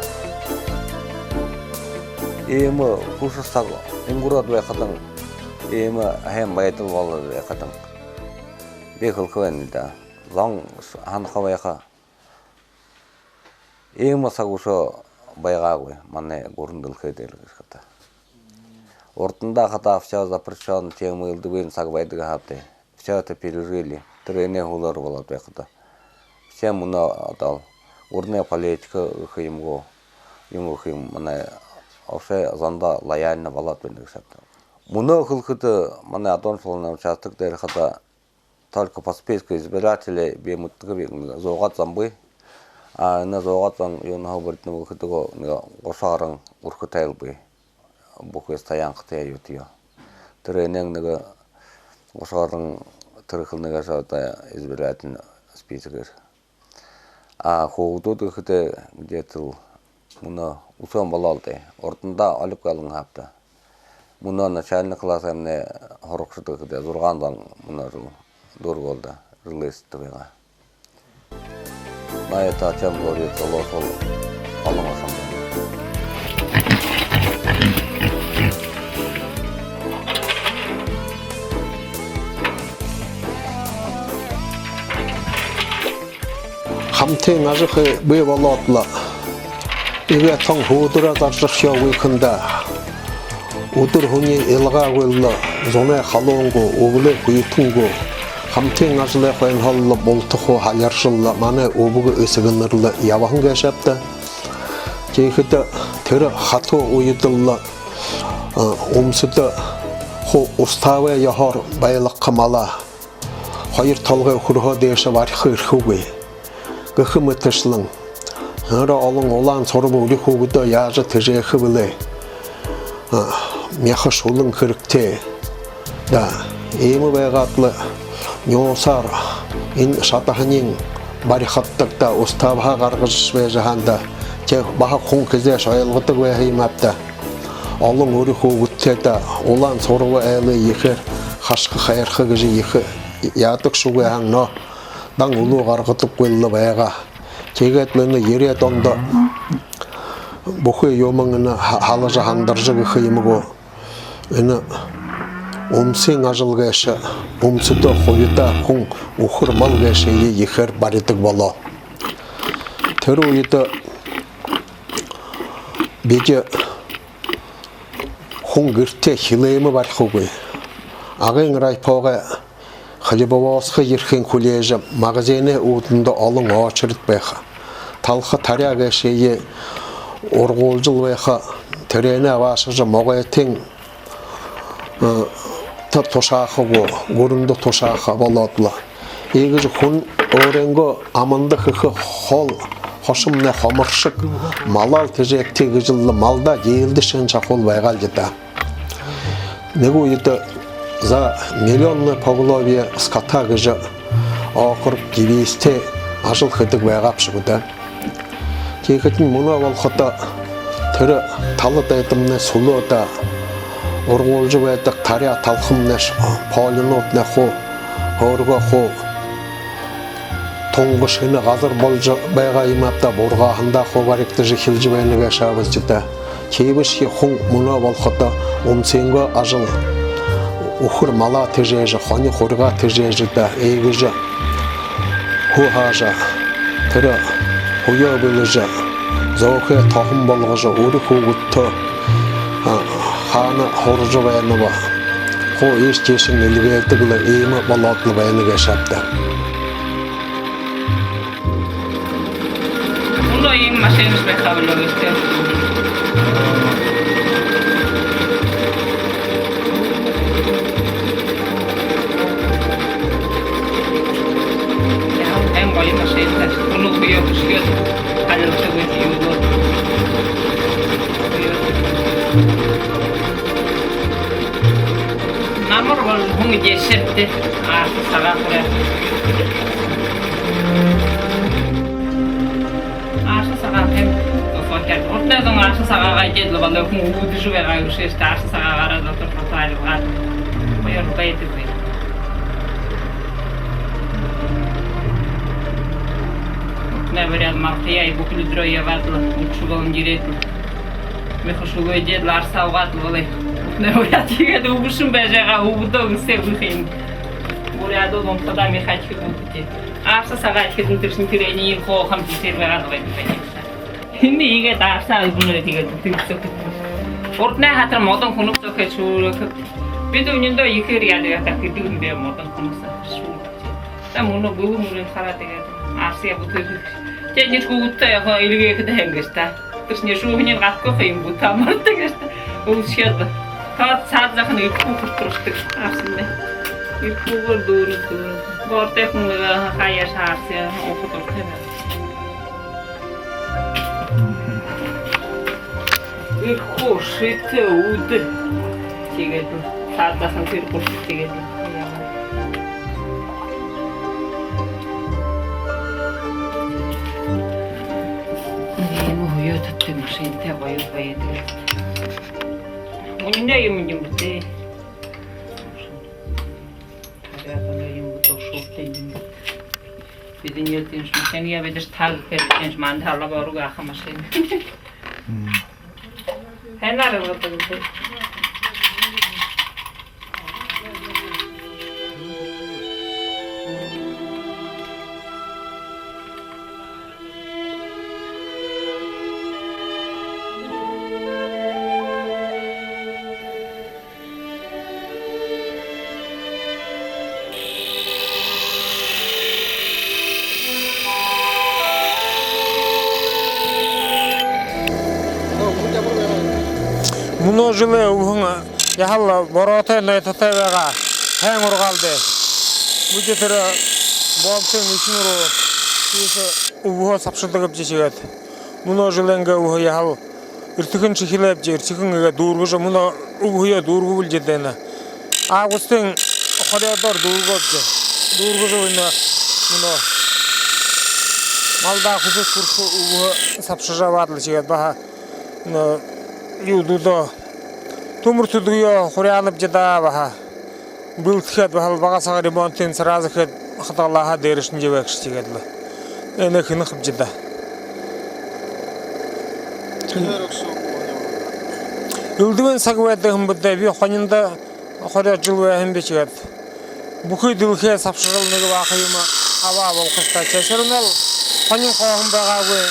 иимэ хүшэр саг үнгэрөөд байхадань, иимэ һайн байдал болоод байхадань, би хэлэхэ байнал даа. Зон һанаха байха, иимэ саг үшөө байгаагүй манай гүрэн дэлхэй дээрэ гэжэ хадаа. Урдандаа хадаа всё запрещённо, тиимэ элдэбын саг байдаг һааб даа. Всё это пережили. Тэрэнэй һүүлээр болоод байхада, всё, мүнөө одоол гүрэнэй политика гэхэ юм гү, юун гэхэ юм, манай вообще зондоо лояльно болоод байна гэжэ хадаа. Мүнөө хэлэхэдэ, манай Адуун шулуунай участок дээрэ хадаа только по списку избирателей би мэдэдэгби, зуугаад зон бии. А энэ зуугаад зон юунһээ бүридэнэб гэхэдэ, гү, нэгэ гуша гаран үрхэ тайл бии. Бүхы стоянкатай юутэй. Тэрэнэй нэгэ гуша гаран тэрэ хэлэнэй гээшэ одоо избирательный список. А хүүгэдүүд гэхэдэ, где-то мүнөө үсөөн болоол даа. Урдандаа олиг галан һааб даа. Мүнөө начальный класс, манай һурагшад гэхэдэ, зургаан зон мүнөө жэл дүүргээ болоо даа, жэлэй эсэгэдэ байгаа. На это о чём говорит, лоос бол олон ошондо. Хамтын ажахы бии болоод лэ, иигээ тон һүүдэрөө заржархёогүй һэн даа. Үдэр һүни илгаагүйл лэ, зунай халуун гү, үбэлэй хүйтэн гү, хамтын ажалай хойноһоол лэ булта хуу халиржал лэ, манай үбгэ эсэгэнэр лэ ябаһан гээшэ ааб даа. Тиихэдэ тэрэ хатуу үедэл лэ, а, үмсэдэ хуу уставай ёһоор байлгаха малаа хоёр толгой үхэрһөө дээшэ бариха эрхэгүй. Гэхэ мэтэшэлэн, һара олон улаан сурба үри хүүгэдөө яажа тэжээхэ бэлэй. А, мяха шүлэн хэрэгтэй. Даа, иимэ байгаад лэ, нюусаар энэ шадаһаниинь барихаддаг даа, уставһаа гаргажа байжа һаань даа. Тээ баһа хүн хэзээшье ойлгодог байха юм ааб даа. Олон үри хүүгэдтэй даа, улаан сурба айлай ехээр хашаха, хайраха гэжэ ехэ яадаг шүгөө һаань, но дан үлүү гаргадаггүйл лэ байгаа. Тиигээд лэ энэ ерээд ондо бүхы юумэн энэ ха-, халажа һандаржа гэхэ юм гү, энэ үмсын ажал гээшэ, үмсэдөө хубитай хүн үхэр мал гээшые ехээр баридаг болоо. Тэрэ үедэ бидэ хүн гэртээ хилээмэ барихагүй. Агын райпогой хлебовозкой ерхын хүлеэжэ, магазинай үүдэндэ олон очередь байха. Талха таряа гээшые ургуулжал байха, тэрээнээ абаашажа, могойтын, э, та тушааха гү, гүрэндэ тушааха болоод лэ. Иигэжэ хүн өөрынгөө аманда хэхэ хоол хошомнай хомор шэг, малаал тэжээбэшье гэжэл лэ малдаа диилдэшэһэн шахуу байгаал даа. Нэгэ үедэ за миллионное поголовье скота гэжэ округ девизтэй ажал хэдэг байгаа бшуу даа. Тиихэдэнь мүнөө болоходо тэрэ тала дайдамнай сүлөө даа, ургуулжа байдаг таряа талхамнай, полинууднай хуу, хөөргөө хуу, тунга шэнэ газар боложо байгаа юм ааб даа, бургааһандаа хуу баригдажа эхилжэ байна гээшэ аабза даа. Тиибэшье хүн мүнөө болоходо үмсынгөө ажал, үхэр малаа тэжээжэ, хони хурьгаа тэжээжэ даа, иигэжэ хуу һаажа, тэрэ һүеэ бэлэжэ, зөөхэй тоһон болгожо, үри хүүгэдтээ, а, хаана һуража байнаб, хуу иишэ тиишэнь эльгээдэг лэ, иимэ болоод лэ байна гээшэ ааб даа. Мүнөө иимэ машинашье байха болоо гээшэ. Яа, һайн гоё машина. Мүнөө үеэ бэшэгээд, халилсагүй юу. Намар бол хүн эдеэшэртэ, ааша сагаа хүрээ. Ааша сагаа хэн тосоо хээд. Урдын зон ааша сагаагаа эдеэд лэ болоо, хүн үбдэжэ байгаа юм шэш, ааша сагаагаараа дотор хатаалгаад. Гоёор байдаг бай. Буряад малтаяа бүхы лэ үдэрөө ябаад лэ, үдэшэ болон ерээд лэ, мяха шүлөөдээд лэ, арса уугаад лэ болоо. Буряад иигээд үбшэн байжа байгаа, үбдөө үсээ үхэ юм. Буряадууд унтахадаа мяха адхидаг үгы. Арса сагаа адхидаг, тэрэшни тэрэнэй хооһон бэшээр байгаад байна, конечно. Энэ иигээд арса үбнөөд, иигээд үтэн үсөө. Урданай хатар модон хүнүүд сохёо шүүрхэ. Бидэ үнэндөө ехээр яадаг, гэдэг юм бэ, модон хүнүүд сохёо шүүрхэ. Та мүнөө бэлэн мүрэн хараад, иигээд арсаяа бүтээдэг. Тэ, ниш хүүгэдтэ яаха, эльгээхэдэ һайн гээшэ даа. Тэрэшни шүүһэниинь гатаха юм гү, та мартаа гээшэ даа. Үлсэхэдэ. Таад саад захань эрхүү хүртэршэдэг арсанай. Эрхүүгээр дүүрэн, дүүрэн. Гортой хүн, э, хаяаш арса ууха дуртай байна. Эрхүү, шэтэ, үдэ. Тиигээд лэ саад захань тэрэ гурбан тиигээд лэ. Иимэ һүеэ татадаг машинатай, гоё байдаг. Үнэнэй юм юм бэ тээ. Табяатанай юм бэ, тошууртай юм бэ. Бидэнэй тиимэшье машина ябадаг, таг гэхэдэ, тиимэшье манда халаа бараг аха машина. Мм. Һайнаар ябадаг. Мүнөө жэлэй үбһэн яһала бороотой, нойтотой байгаа. Һайн ургаалди. Бидэ тэрэ бомтын үхибүүр тиишэ үбһөө сабшадаг гэжэ шигээд. Мүнөө жэлэйнгээ үбһэ яһала эртэхэн шэхилээбди, эртэхэн иигээ дүүргэжэ, мүнөө үбһэеэ дүүргэбэлди даа. Августын хорёодоор дүүргэбэлди. Дүүргэжэ байна мүнөө. Малдаа хүсэд хүрэхэ үбһэ сабшажа абаад лэ шигээд баһа. Мүнөө юу даа, түмэр түдэгөө хуряанабди даа баһа. Бэлдэхээд, баһал бага сага ремонтынь сразу хээд, хадагалааһаа дээрэшэнь ябаа гээшэ шигээд лэ. Энэ хэнэ хабжада. Элдэбын саг байдаг һэм бэ даа, би хониндо хорёод жэл байһан би шигээд. Бүхы дэлхэйе сабшажал, нэгэ баахан юумэ абаа болохо ёһотой. Тэрэшни л хонин хооһон байгаагүй,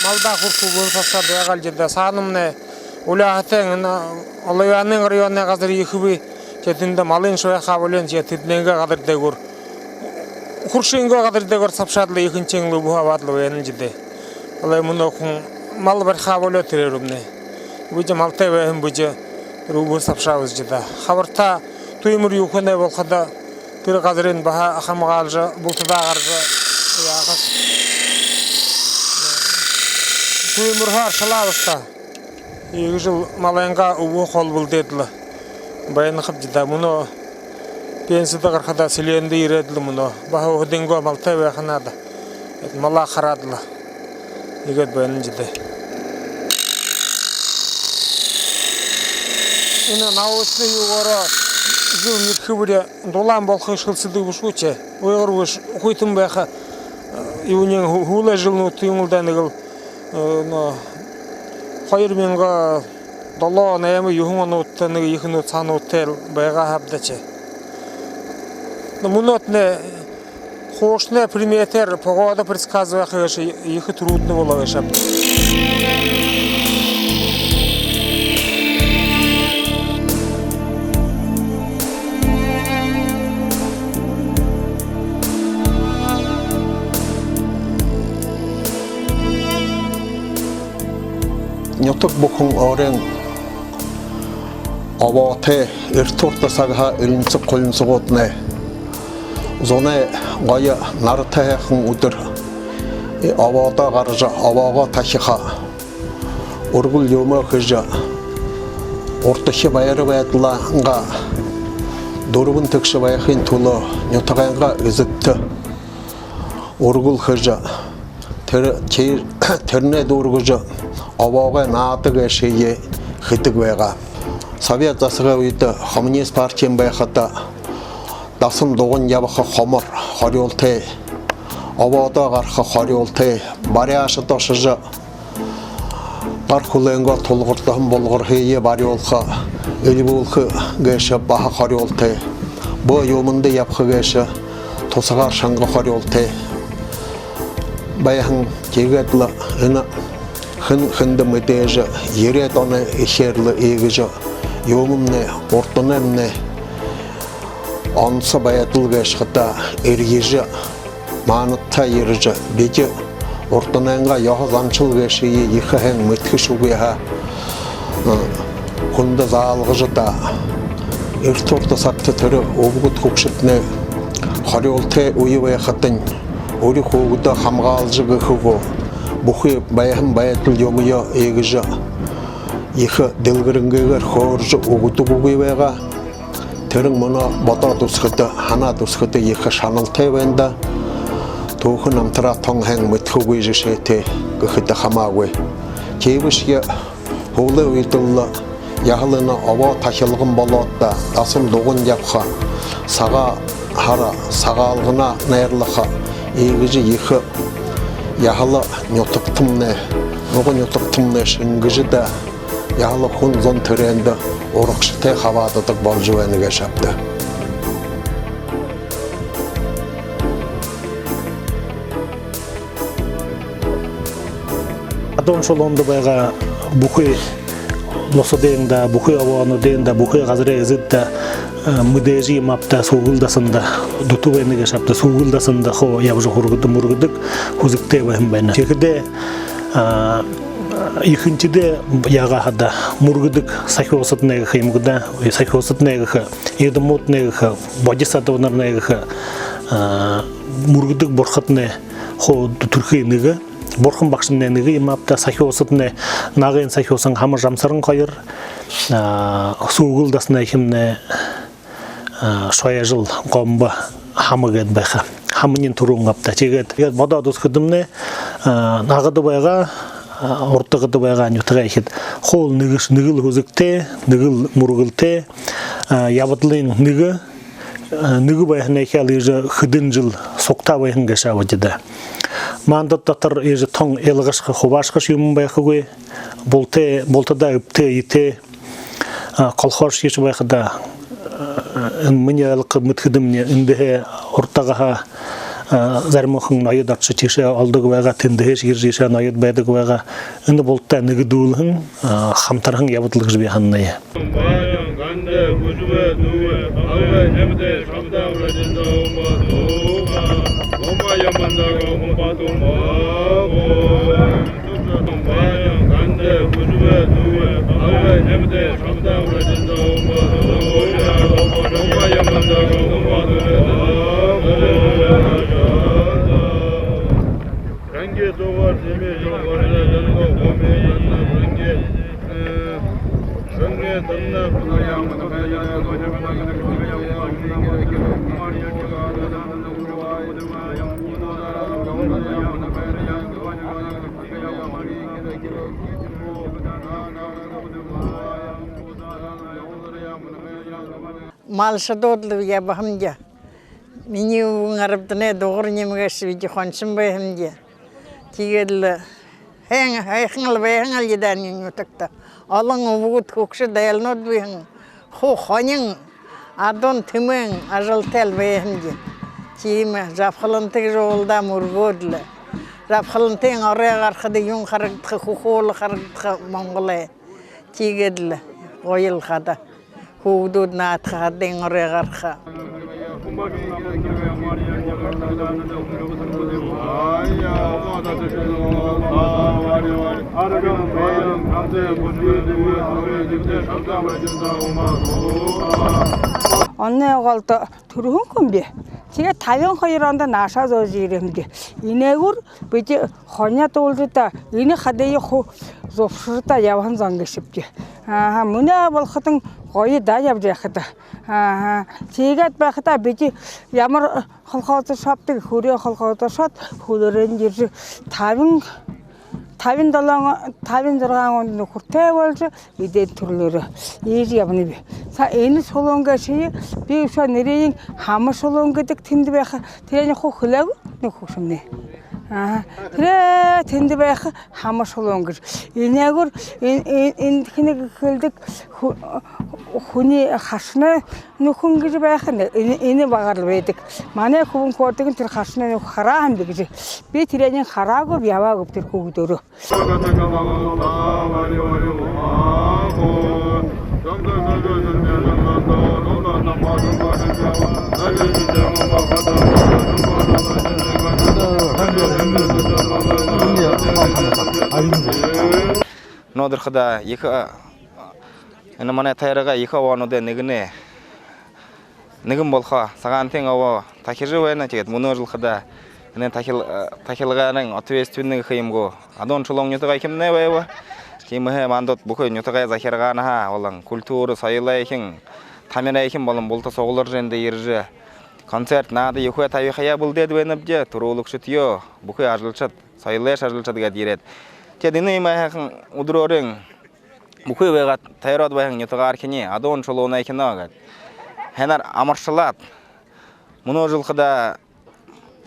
малдаа хүрэхэ үбһэ сабшаад байгаалди даа. Саанамнай Уляхатайн, энэ Оловянын районай газар ехэ бии. Тэ тэндэ малынь шуһаха болёон, тэ тэдэнэйнгээ газар дээгүүр, хуршынгаа газар дээгүүр сабшаад лэ, ехэнхинь лэ үбһэ абаад лэ байнабди даа. Олой мүнөө хүн мал бариха болёо, тэрэ рүүмнай. Бидэ малтай байһан бидэ, үбһэ сабшаабди даа. Хабартаа түймэр юухэнэй болоходо, тэрэ газарынь баһа хамгаалжа, бултадаа гаража яаха. Түймэрһөө аршалаа баһа. Иигэжэл малайнгаа үбһэ холо бэлдээд лэ байна хабди даа. Мүнөө пенсидэ гарахадаа, сэлеэндэ ерээд лэ мүнөө. Баһа өөһэдынгөө малтай байха надо. Эд малаа хараад лэ иигээд байнабди даа. Энэ научна юугаараа жэл ерэхэ бүри дулаан болохо гээшэ хэлсэдэг бэшэ гү, тэ. Уйгар бэшэ, хүйтэн байха, э, юуниинь һү-, һүүлэй жэлнүүдтэ юм лэ даа, нэгэл, э, но, хоёр мянга долоо, найма, юһэн онуудта нэгэ ехэнүүд, саһануудтай л байгаа һэм даа, тэ. Но мүнөө тнэ хуушанай приметээр погода предсказывать хэхэ гээшэ ехэ трудно болоо гээшэ. Нютаг бүхэн өөрын обоотой, эртэ урда сагһаа элинсэг хулинсагууднай зунай гоё наратай һайхан үдэр обоодоо гаража, обоогоо тахиха, үргэл юумэ хэжэ, урдахи баяр байдалайнгаа дүрбэн тэгшэ байхын түлөө нютагайнгаа эзэдтэ үргэл хэжэ, тэрэ, тэрэ, тэрэнээ дүүргэжэ, обоогой наада гээшые хэдэг байгаа. Совет засагай үедэ, коммунист партиин байхада, дасан дуган ябаха хомор хорюултай Обоодоо гараха хорюултай, баряашад ошожо, гар хүлэйнгөө тулгардаһан булгарһые барюулха, эльбүүлхэ гээшэ баһа хорюултай. Бү юумэндэ ябаха гээшэ тусагаар шанга хорюултай байһан. Тиигээд лэ энэ хэн хэндэ мэдээжэ, ерээд оной эхеэр лэ иигэжэ юумэмнай, урданаймнай онсо байдал гээшэ хадаа эрьежэ, маанадтаа ерэжэ, бидэ урданайнгаа ёһо заншал гээшые ехэ һайн мэдэхэшьегүй һаа, э, хүндэ заалгажа даа. Эртэ урда сагта тэрэ үбгэд хүгшэднай хорюултай үе байхадань, үри хүүгэдээ хамгаалжа гэхэ гү, бүхы байһан байдал юумэеэ иигэжэ ехэ дэлгэрэнгыгээр хөөрэжэ үгэдэггүй байгаа. Тэрэнь мүнөө бодоод үзэхэдэ, һанаад үзэхэдэ ехэ шаналтай байна даа. Түүхэ намтараа тон һайн мэдэхэгүй жэшээтэй гэхэдэ хамаагүй. Тиибэшье һүүлэй үедэл лэ яһала энэ обоо тахилган болоод даа, дасан дуган ябаха, Сагаан һара, Сагаалганаа найрлаха, иигэжэ ехэ яһала нютагтамнай, нуга нютагтамнай шэнгэжэ даа, яһала хүн зон тэрээндэ урагшатай хабаададаг боложо байна гээшэ ааб даа. Адуун шулуунда байгаа бүхы уласуудынь даа, бүхы обоонуудынь даа, бүхы газарай эзэд даа, э, мэдээжэ юм ааб даа, Сүүгэл дасанда дүтэ байна гээшэ ааб даа, Сүүгэл дасанда хуу ябажа һургадаг, мүргэдэг һүзэгтэй байһан байна. Тиихэдээ, а, ехэнхидээ яагаа хадаа мүргэдэг сахюусаднай гэхэ юм гү даа, ой, сахюусаднай гэхэ, эдэмүүднай гэхэ, бодисадванарнай гэхэ, а, мүргэдэг бурхаднай хуу дүтэрхы нэгэ, бурхан багшамнай нэгэ юм ааб даа, сахюусаднай, Нагын сахюусан Хама Жамсаран хоёр, а, Сүүгэл дасанайхимнай, а, Шойжол Гомбо Хама гээд байха. Хаманиинь түрүүн ааб даа. Тиигээд, тиигээд бодоод үзэхэдэмнай, а, Нагада байгаа, а, Урдагада байгаа нютагайхид хуу нэгэш-, нэгэл һүзэгтэй, нэгэл мүргэлтэй, а, ябадалынь нэгэ, а, нэгэ байһанайхиал иигэжэ хэдэн жэл сугтаа байһан гээшэ ааб даа. Маанад дотор иигэжэ тон илгашаха, хубаашахашье юумэн байхагүй. Булта, бултадаа эбтэй, эетэй, а, колхозшье байхадаа, а, энэ минии ойлгохо мэдэхэдэмни, эндэһээ Урдагаһаа, а, заримахан ноёд ошожо тиишээ олдог байгаа, тэндэһээшье ерэжэ иишээ ноёд байдаг байгаа. Энэ бултаа нэгэдүүлһэн, а, хамтарһан ябадал гэжэ би һананаб. Малшадууд лэ ябаһамди. Минии үбгэн Арабданай Дугар Нимгашевич хоншон байһамди. Тиигээд лэ һайн, һайхан лэ байһан лэ даа энэ нютагта. Олон үбгэд, хүгшэд, айлнууд бии һэн. Хуу хонин, адуун тэмээн ажалтай лэ байһамди. Тиимэ, жабхалантай гэжэ уулдаа мүргөөд лэ. Жабхалантын орой гарахада юун харагдаха, хүхэ уула харагдаха Монголой. Тиигээд лэ гоёл хадаа. Хүүгэдүүд наадаха хадын орой гараха. Оннай голдо түрэһэн хүн би. Тиигээд табин хоёр ондо наашаа зөөжэ ерээбди. Энээгүүр бидэ хони дуулжа даа, энэ хадые хуу зубшаржа даа ябаһан зон гээшэбди. Ааха, мүнөө болоходонь гоё даа ябажа байхада. Ааха, тиигээд байхада бидэ ямар колхоздо ошообди, Хүрээ колхоздо ошоод, һүүлээрнь ерэжэ табин табин долоон, табин зургаан ондо нүхэртэй болжо, эдеэн түрэлөөрөө иигэжэ ябанаб. Саа энэ шулуун гээшые би үшөө нэрэниинь Хама шулуун гэдэг тэндэ байха, тэрэниие хуу хэлээгүй нүхэр хүгшэмнай. Аа, тэрэ тэндэ байха Хама шулуун гэжэ. Энээгүүр эн-, эн-, эндэхинь хэлэдэг хү-, хүнэй хашанай нүхэн гэжэ байха, энэ, энэ багаар лэ байдаг. Манай хүбүүн хөөрэдэгынь тэрэ хашанай нүхэ хараа һэн бэ гэжэ. Би тэрэниие хараагүйб, ябаагүйб тэрэ хүүгэдөөрөө. Мүнөөдэр хадаа ехэ, а, энэ манай тойрогой ехэ обоонуудай нэгэнэй нэгэн болохо Сагаантын обоо тахижа байна. Тиигээд мүнөө жэл хадаа энэ тахил-, э, тахилгаарнь ответственный гэхэ юм гү, Адуун шулуун нютагайхимнай байба. Тиимэһээ мандаа бүхы нютагай захиргаанһаа болон культура, соёлойхин, тамирайхин болон булта сугларжа эндэ ерэжэ, концерт, наада юухэ табихаяа бэлдээд байнабди. Түрүүлэгшэд, бүхы ажалшад, соёлойшье ажалшад гээд ерээд. Тиигээд энэ иимэ һайхан үдэрөөрнь бүхы байгаа тойроод байһан нютагаархинаа, Адуун шулуунайхинаа гээд, һайнаар амаршалаад, мүнөө жэл хадаа,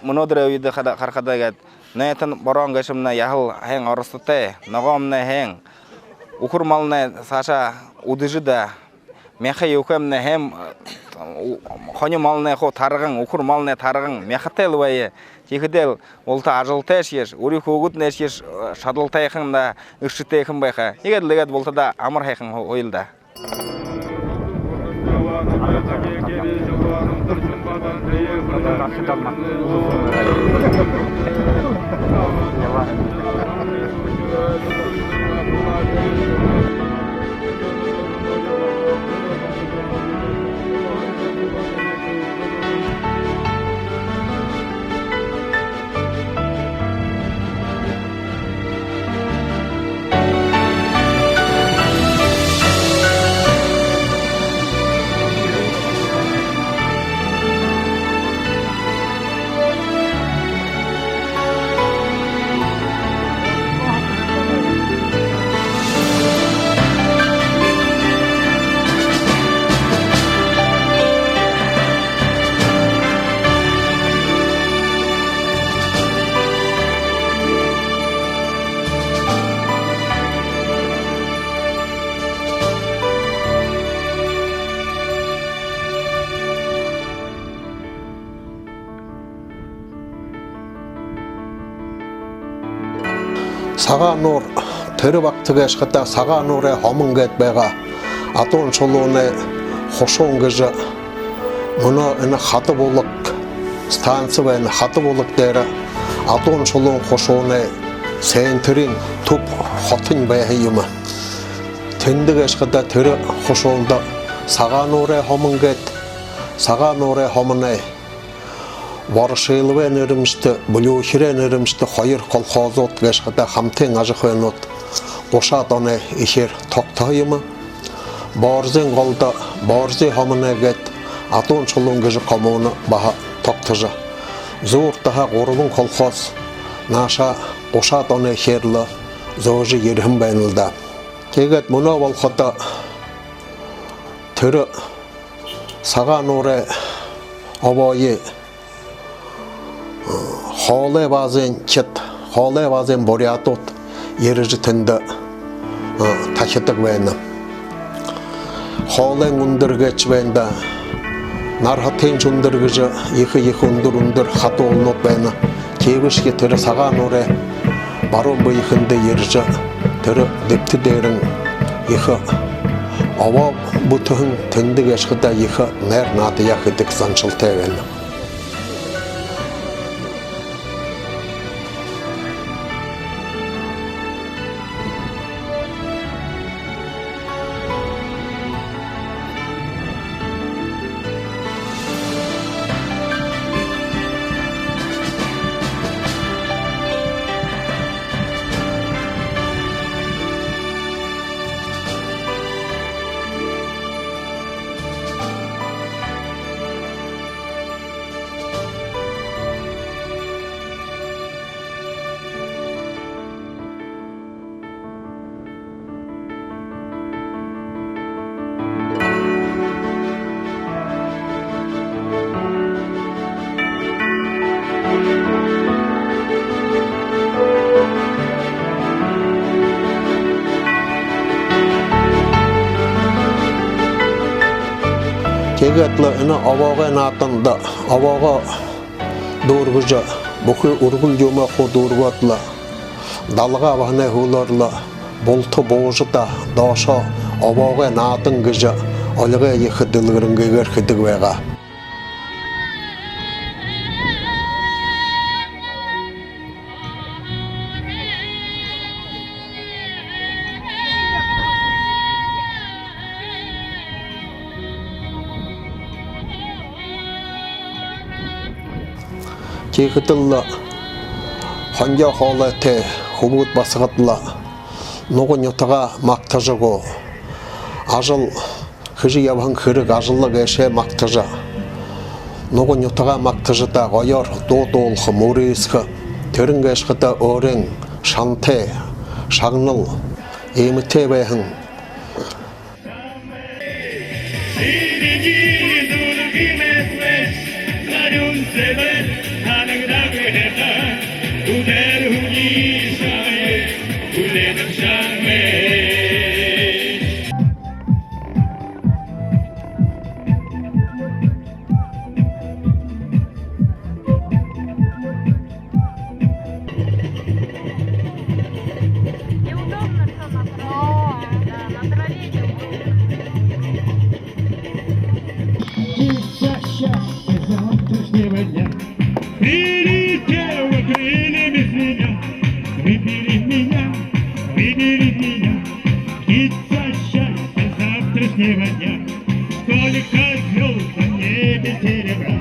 мүнөөдэрэй үедэ хада-, харахада гээд, Найтан Бороон гээшэмнай яһала һайн оростой, ногоомнай һайн, үхэр малнай саашаа үдэжэ даа, мяха юухэмнай һайн, у-, хони малнай хуу тарган, үхэр малнай тарган, мяхатай лэ байя. Тиихэдээл булта ажалтайшье, үри хүүгэднэйшье, э, шадалтайхан даа, эршэтэйхэн байха. Иигээд лэ гээд бултадаа амар һайхан һу-, һуйлда. Сагаан нуур, тэрэ багта гээшэ хадаа Сагаан нуурай һомон гээд байгаа. Адуун шулуунай хушуун гэжэ мүнөө энэ Хада-Булаг станци байна. Хада-Булаг дээрэ Адуун шулуун хушуунай центринь, түб хотонь байһан юм. Тэндэ гээшэ хадаа тэрэ хушуунда Сагаан нуурай һомон гээд, Сагаан нуурай һомоной Ворошиловай нэрэмжэтэ, Блюхерэй нэрэмжэтэ хоёр колхозууд гээшэ хадаа хамтын ажахынууд гушаад оной эхеэр тогтоһон юм. Борзын голдо Борзын һомоной гээд Адуун шулуун гэжэ коммуна баһа тогтожо, зүүртэ һаа гурбан колхоз наашаа гушаад оной эхеэр лэ зөөжэ ерэһэн байна лэ даа. Тиигээд мүнөө болоходо тэрэ Сагаан нуурай обоое, э, хоолой баазынхид, хоолой баазын буряадууд ерэжэ тэндэ, э, тахидаг байна. Хоолойн үндэр гээшэ байна даа. Нарһатыншье үндэр гэжэ ехэ-ехэ үндэр-үндэр хада ууланууд байна. Тиибэшье тэрэ Сагаан нуурай баруун бэехэндэ ерэжэ, тэрэ дэбтэ дээрэнь ехэ обоо бүтэһэн, тэндэ гээшэ хадаа ехэ найр наадаяа хэдэг заншалтай байна. Тиигээд лэ энэ обоогой нааданда обоогоо дүүргэжэ, бүхы үргэл юумэ хуу дүүргээд лэ, далга абаһанай һүүлээр лэ булта буужа даа, доошоо обоогой наадан гэжэ олигой ехэ дэлгэрэнгыгээр хэдэг байгаа. Тиихэдэл хонгёо хоолойтой хүбүүд басагад лэ нуга нютагаа магтажа гү, ажал хэжэ ябаһан хэрэг ажалаа гээшэ магтажа, нуга нютагаа магтажа даа, гоёор дуу дуулаха, мүрысэхэ, тэрэн гээшэ хадаа өөрын шантай, шагнал иимэтэй байһан. Неудобно, что на траве. Да, на траве неудобно. Птица счастья завтрашнего дня прилетела крыльями звеня. Выбери меня, выбери меня, птица счастья завтрашнего дня. Сколько звёзд на небе серебра.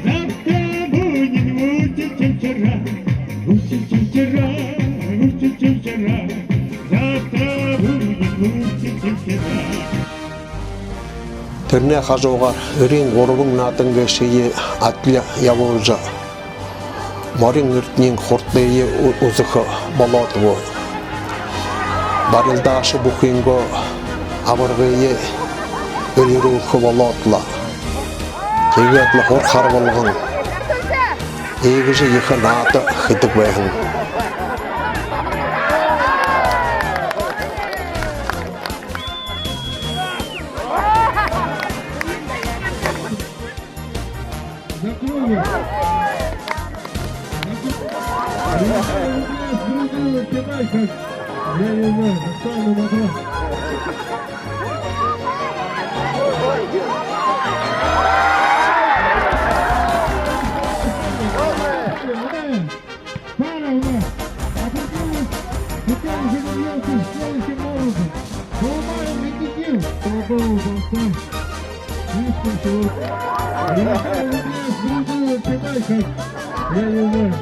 Завтра будет лучше, чем вчера. Лучше, чем вчера, лучше, чем вчера. Завтра будет лучше, чем вчера. Тэрэнэй хажуугаар эрын гурбан наадан гээшые адли ябуулжа, морин эрдэниин хурдые ү-, үзэхэ болоод гү, барилдаашад бүхынгөө абаргые элирүүлхэ болоод лэ. Тиигээд лэ хур харбалган иигэжэ ехэ наада хэдэг байһан. Закрой. Я не знаю, кто там, кто. Пара у нас определилась, какая уже вернётся следующим образом. Голубая, Никитин. Голубая, Голубая. Видите, вот. Голубая, Голубая, Голубая, Голубая. Я не знаю.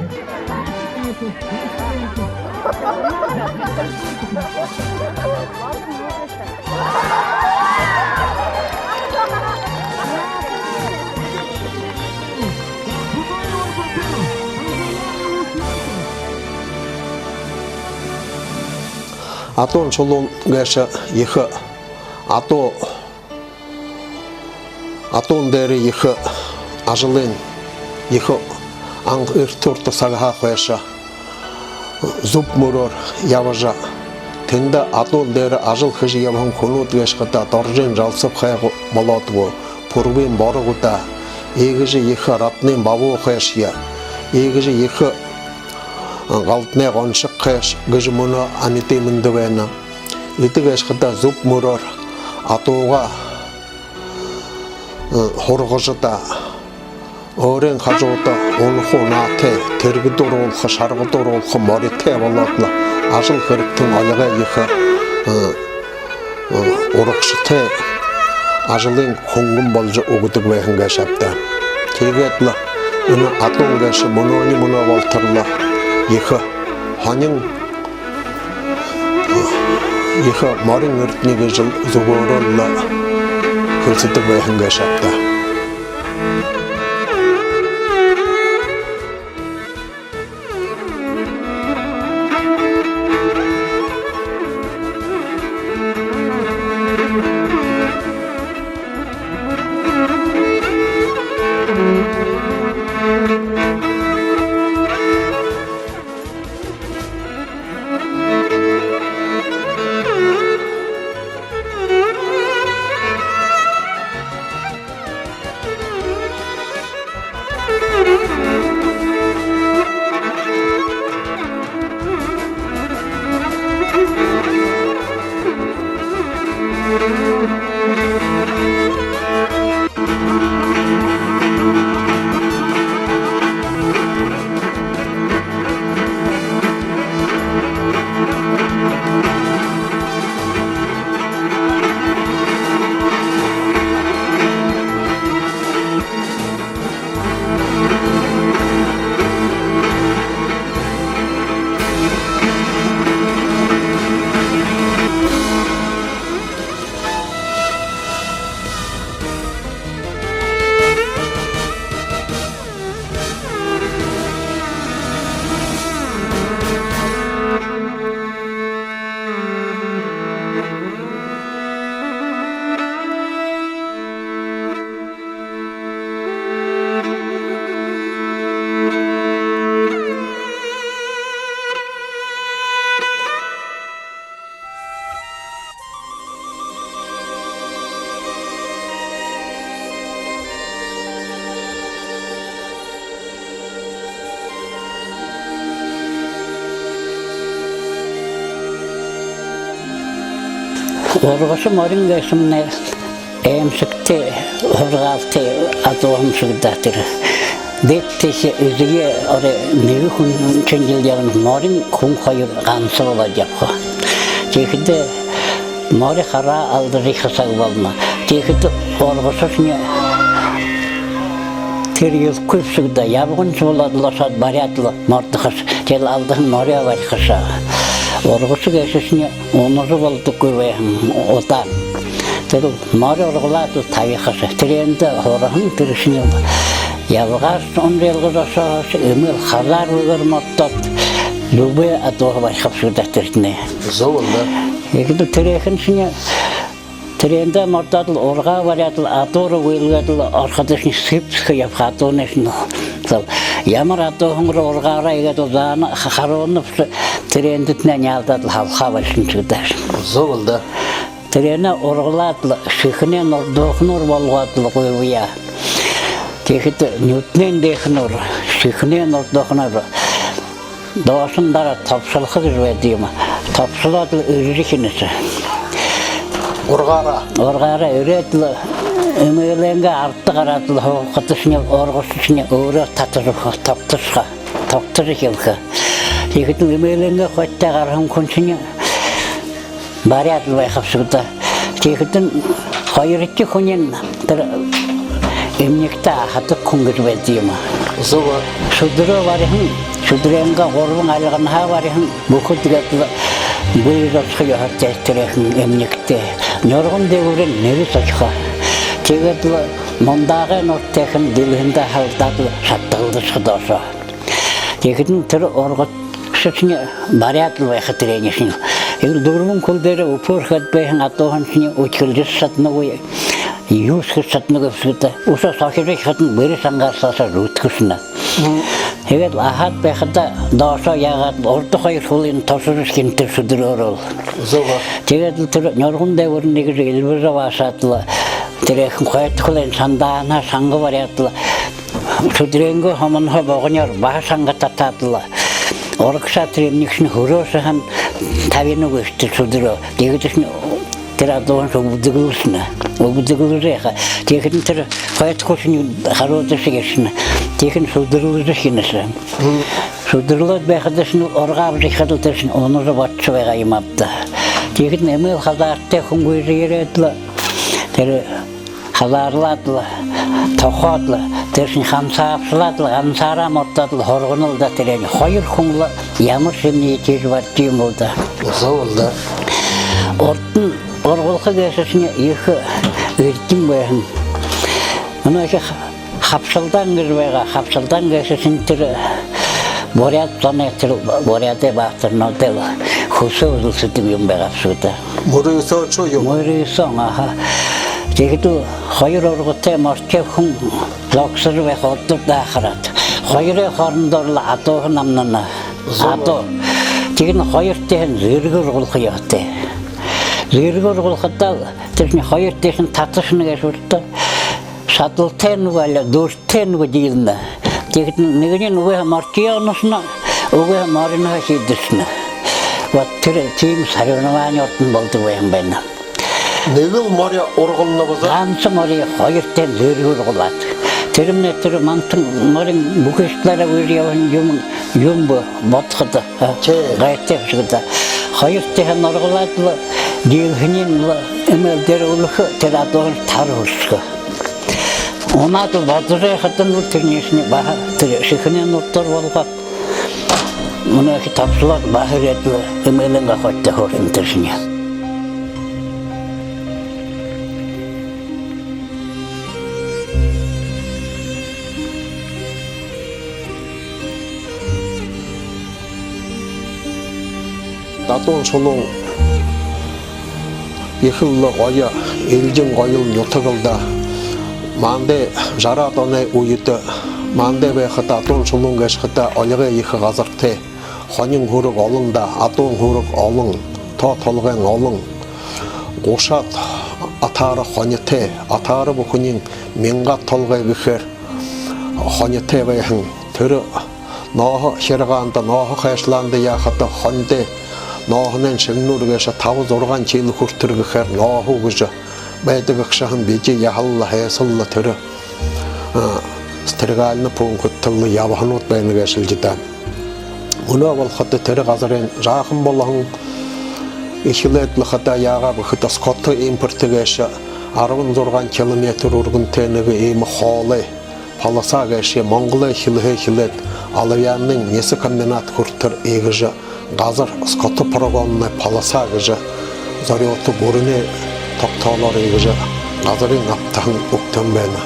Адуун шулуун гээшэ ехэ адуу, адуун дээрэ ехэ ажалынь ехэ ан-, эртэ урда сагһаа хойшо зүб мүрөөр ябажа, тэндэ адуун дээрэ ажал хэжэ ябаһан хүнүүд гээшэ хадаа Доржын Жалсабхай гү, болоод гү, Пүрбын Боро гү даа, иигэжэ ехэ Раднын Бабуу гээшэ, иигэжэ ехэ Галданай Гоншог гээшэ гэжэ мүнөө амиды мэндэ байна. Эдэ гээшэ хадаа зүб мүрөөр адуугаа, э, һургажа даа, өөрын хажууда унахуу наатай, тэргэдэ оруулха, шаргада оруулха моритой болоод лэ, ажал хэрэгтэнь олигой ехэ, э, э, урагшатай ажалынь хүнгэн боложо үгэдэг байһан гээшэ ааб даа. Тиигээд лэ энэ адуун гээшэ мүнөөнэй мүнөө болотор лэ ехэ һонин, ехэ морин эрдэни гэжэл зүбөөрөөл лэ хэлсэдэг байһан гээшэ ааб даа. Ургаса морин гээшэмнай эмсэгтэй, һургаалтай адууһан шэг даа тэрэ. Дээдэ тээшэ эжыгээ орой нэгэ хүншни жэл ябана, морин хүн хоёр ганса болоод ябаха. Тиихэдэ мори хараа алдажархихаа саг болоно. Тиихэдэ ургасашни тэрэ юлэхэгүй шэг даа, ябагыншье болоод лэ ошоод баряад лэ мордохош. Тиигээд лэ алдаһан мориёо барихаш. Ургаса гээшэшни унажа болодоггүй байһан удаан. Тэрэл мори ургалаад лэ табихаш. Тэрээндэ һураһан тэрэшни ябагаар унжалгажа ошоһош, эмээл хазаар үгөөр мордоод, любой адууһа бариха шэг даа тэрэтнай. Зүб лэ даа. Тиигээд лэ тэрээхэн шни тэрээндэ мордоод лэ, ургаа бариад лэ, адуура үйлгээд лэ орходошни, сэб сэхэ ябаха адуунайшни. Тиигээд ямар адууһан руу ургаараа иигээд лэ заана, ха-, харууна бэшэ, тэрээндэтнай няалдаад лэ халхаа бариһан шэг даа. Зүб лэ даа. Тэрээнээ ургалаад лэ, шэхэнэй нурдуухануур болгоод лэ гуйбая. Тиихэдэ нюдэнэй дээхэнүүр, шэхэнэй нурдуухануур доошонь дараа тобшолхо гэжэ байдаг юм. Тобшолоод лэ эрьежэ хэнэ шэг. Ургаараа. Ургаараа эрьежэ лэ, эмээлэйнгээ арда гараад лэ һуухадашни, ургасашни өөрөө татажа, тогтошохо, тогтожо хэлэхэ. Тиихэдэнь эмээлэйнгээ хойто гараһан хүншни баряад лэ байха шэг даа. Тиихэдэнь хоёрдохи хүниинь тэрэ эмнигтэ аһадаг хүн гэжэ байдаг юм. Зүб. Шүдэрөө бариһан, шүдэрэйнгээ гурбан альганһаа бариһан бүхэд гээд лэ бэе зосохо ёһотой тэрэхэн эмнигтэ. Нюрган дээгүүрэнь нэгэ зосохо. Тиигээд лэ мундаагай нууртайхан дэлһэндэ халдаад лэ шаталдашохо доошоо. Тиихэдэнь тэрэ ургасашни баряад лэ байха тэрээнэйшни. Иигээд лэ дүрбэн хүл дээрээ үбһөөр хэжэ байһан адууһаншни үдхэлжэ шаданагүй, юушье хэжэ шаданагүй бэшэ гү даа. Үшөө сохижо хадань бэри шангаар саашаа зүдхэшэнэ. Тиигээд лэ аһаад байхадаа доошоо яагаад лэ урда хоёр хүлынь тушажа хэнэ тэрэ шүдэрөөрөөл. Зүб. Тиигээд лэ тэрэ нюрган дээгүүрнь нэгэ эльбэжэ абаашаад лэ, тэрэхэн хойто хүлынь шандаһанһаа шанга баряад лэ, шүдэрэйнгээ һомонһоо богониёор баһа шанга татаад лэ, урагшаа тэрэ эмнигшни хүрөөшэ һаань табинагүй бэшэ тэрэ шүдэрөө. Тиигэжэшни тэрэ адууһаншни үбдэглэшэнэ. Үбдэглэжэ яаха. Тиихэдэнь тэрэ хойто хүлшни харуудашье ерэшэнэ. Тиихэдэнь шүдэрлэжэ хэнэ шэг. Шүдэрлээд байхадашни ургаа абажа ехэ хадал тэрэшни унажа бодожо байгаа юм ааб даа. Тиихэдэнь эмээл хазаартай хүн гүйжэ ерээд лэ, тэрэ хазаарлаад лэ, тохоод лэ, тэрэшни хамсаабшалаад лэ, гансаараа мордоод лэ һургана лэ даа тэрээнь. Хоёр хүн лэ ямаршье юумэ тиижэ баридаг юм бол даа. Зүб лэ даа. Урдань ургалха гээшэшни ехэ эрдэм байһан. Мүнөөхи хабшалдаан гэжэ байгаа. Хабшалдаан гээшэшни тэрэ буряад зоной, тэрэ буряадай баатарнуудай хүсөө үзүүлсэдэг юм байгаа бшуу даа. Мүрысөөн шуу юм. Мүрысөөн, аха. Тиигээд лэ хоёр ургатай мортой хүн зогсожо байха, урдадаа хараад, хоёрой хоорондоо лэ адууһа намнана. Зүб. Адуу. Тиигээд лэ хоёртойһоонь зэргэ ургалха ёһотой. Зэргэ ургалхадаа лэ тэрэшни хоёр тээшэнь таташана гээшэ бшуу даа. Шадалтайнь гү, али дүүртэнь гү диилэнэ. Тиихэдэнь нэгэниинь үгы һаа морёо унашана, үгы һаа мориноһоо хиидэшэнэ. Вот тэрэ тиимэ соревновани урдань болодог байһан байна. Нэгэл морёо ургалнаб даа. Ганса морёо хоёр тээһээнь зэргэ ургалаад. Тэрэмнай тэрэ мантан морин бүхы талаараа гүйжэ ябаһан юм, юм бэ бодоходо. Тии. Гайтай бшуу даа. Хоёр тээһээнь ургалаад лэ, диилэһэниинь лэ эмээл дээрэ үлэхэ, тэрэ адууһаншни тара хүрсэхэ. Унаад лэ бодожо байхадань лэ тэрэнэйшни баһа тэрэ шэхэнэй нурдуур болгоод, мүнөөхи тобшолоод, баһа ерээд лэ эмээлэйнгээ хойто һуурхин тэрэшни. Дадуун Шулуун ехэл гоё, элдин гоёл нютаг лэ даа. Манда жараад оной үедэ, манда байхада Дадуун Шулуун гээшэ хадаа олигой ехэ газартай, хонин һүрэг олон даа, адуун һүрэг олон, тоо толгойн олон. Гушаад атаара хонитой, атаара бүхэниинь мянгаад толгой гэхээр хонитой байһан. Тэрэ нооһо хиргаанда, нооһо хайшалаанда яахада хонитой Нооһоной шэнги нуур гээшэ таба-зургаан кило хүрэтэр гэхээр нооһо гэжэ байдаг эгшэ һэн. Бидэ яһала һайсалла тэрэ, а, стригальный пунктдэ лэ ябаһанууд байна гээшэл даа. Мүнөө болоходо тэрэ газарынь жаахан болоһон. Эхилээд лэ хадаа яагааб гэхэдэ, скотоимпорт гээшэ арбан зургаан километр үргэнтэй нэгэ иимэ хоолой полоса гээшэ Монголой хэлэһээ эхилээд Алабьянын мясокомбинат хүрэтэр иигэжэ газар скотопрогонная полоса гэжэ зорюута гүрэнэй тогтоолоор иигэжэ газарынь абтаһан, үгтэһэн байна.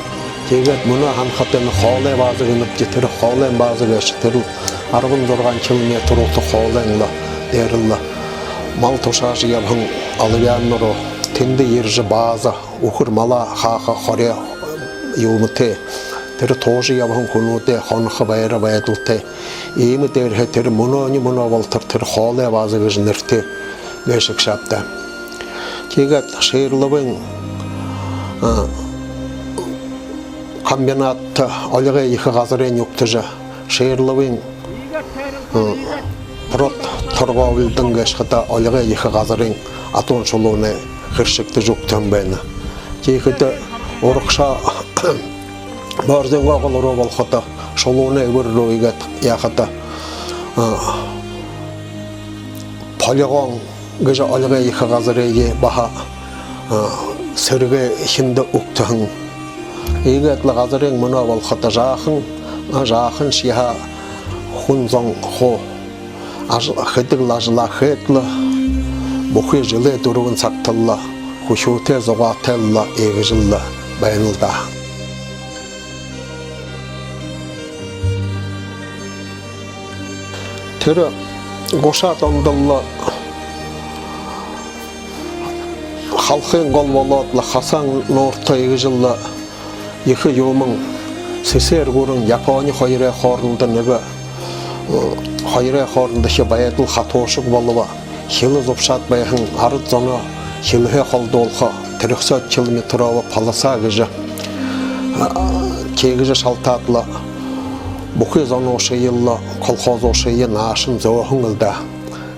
Тиигээд мүнөө һанахада, энэ хоолой база гэнэбди, тэрэ хоолой база гээшэ тэрэл арбан зургаан километр уута хоолойн лэ дээрэ лэ мал тушаажа ябаһан Алабьяна руу тэндэ ерэжэ, база, үхэр малаа хааха, хорёо юумэтэй, тэрэ туужа ябаһан хүнүүдэй хонохо байра байдалтай. Иимэ дээрэһээ тэрэ мүнөөнэй, мүнөө болотор тэрэ хоолой база гэжэ нэрэтэй гээшэ гээшэ ааб даа. Тиигээд Ширловын, а, комбинатта олигой ехэ газарынь үгтэжэ, Ширловын, а, продторговльда гээшэ хадаа олигой ехэ газарынь Атон Шулуунай хэршэгтэжэ үгтэһэн байна. Тиихэдэ урагшаа Борзойнгоо гол руу болоходо, Шулуунай эбэр руу иигээд яахада, а, полигон гэжэ олигой ехэ газарые баһа, а, сэрэгэй эхиндэ үгтэһэн. Иигээд лэ газарынь мүнөө болоходо жаахан, а, жаахан шье һаа, хүн зон хуу ажал, хэдэгэл ажалаа хээд лэ, бүхы жэлэй дүрбэн сагта лэ хүсэтэй, зугаатай лэ иигэжэл лэ байнал даа. Тэрэ гушаад ондол лэ Халхын гол болоод лэ Хасан нуурта иигэжэл лэ ехэ юумэн, Сэсээр гүрэн Япони хоёрой хоорондо нэгэ, э, хоёрой хоорондохи байдал хатуушаг болобо. Хилэ зубшаад байһан арад зоноо хилэһээ холдуулха трёхсот километровая полоса гэжэ, а, тиигэжэ шалтаад лэ, бүхы зонуудые лэ, колхозуудые наашань зөөһэн лэ даа.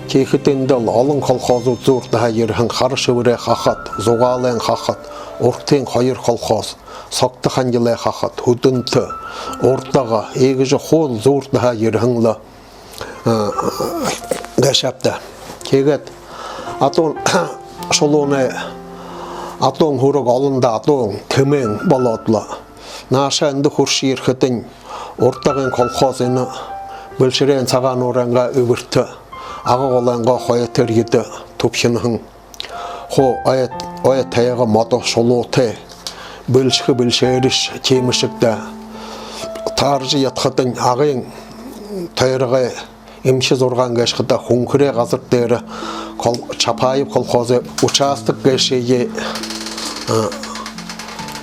Тиихэдэ эндэл олон колхозууд зуурдаһаа ерэһэн: Хара-Шэбэрэй хахад, Зугаалайн хахад, Уртын хоёр колхоз, Согто-Хангилай хахад, Һүдэнтэ, Урдага, иигэжэ хуу зуурдаһаа ерэһэн лэ, а, гээшэ ааб даа. Тиигээд Атон Шулуунай Атон һүрэг олон даа, Атон, Тэмээн болоод лэ, наашаа эндэ хүршэ ерэхэдэнь, Урдагын колхоз энэ бэлшэрэй Сагаан нуурайнгаа эбэртэ, Ага голойнгоо хойто эрьедэ түбхинэһэн. Хуу ой, ой тайга модо шулуутай, бэлшэхэ бэлшээриш тиимэшэг даа. Тааража ядахадань, Агын тойрогой эмхи зургаан гээшэ хадаа Хүнхэрэй газар дээрэ кол-, Чапаев колхозой участок гээшые, а,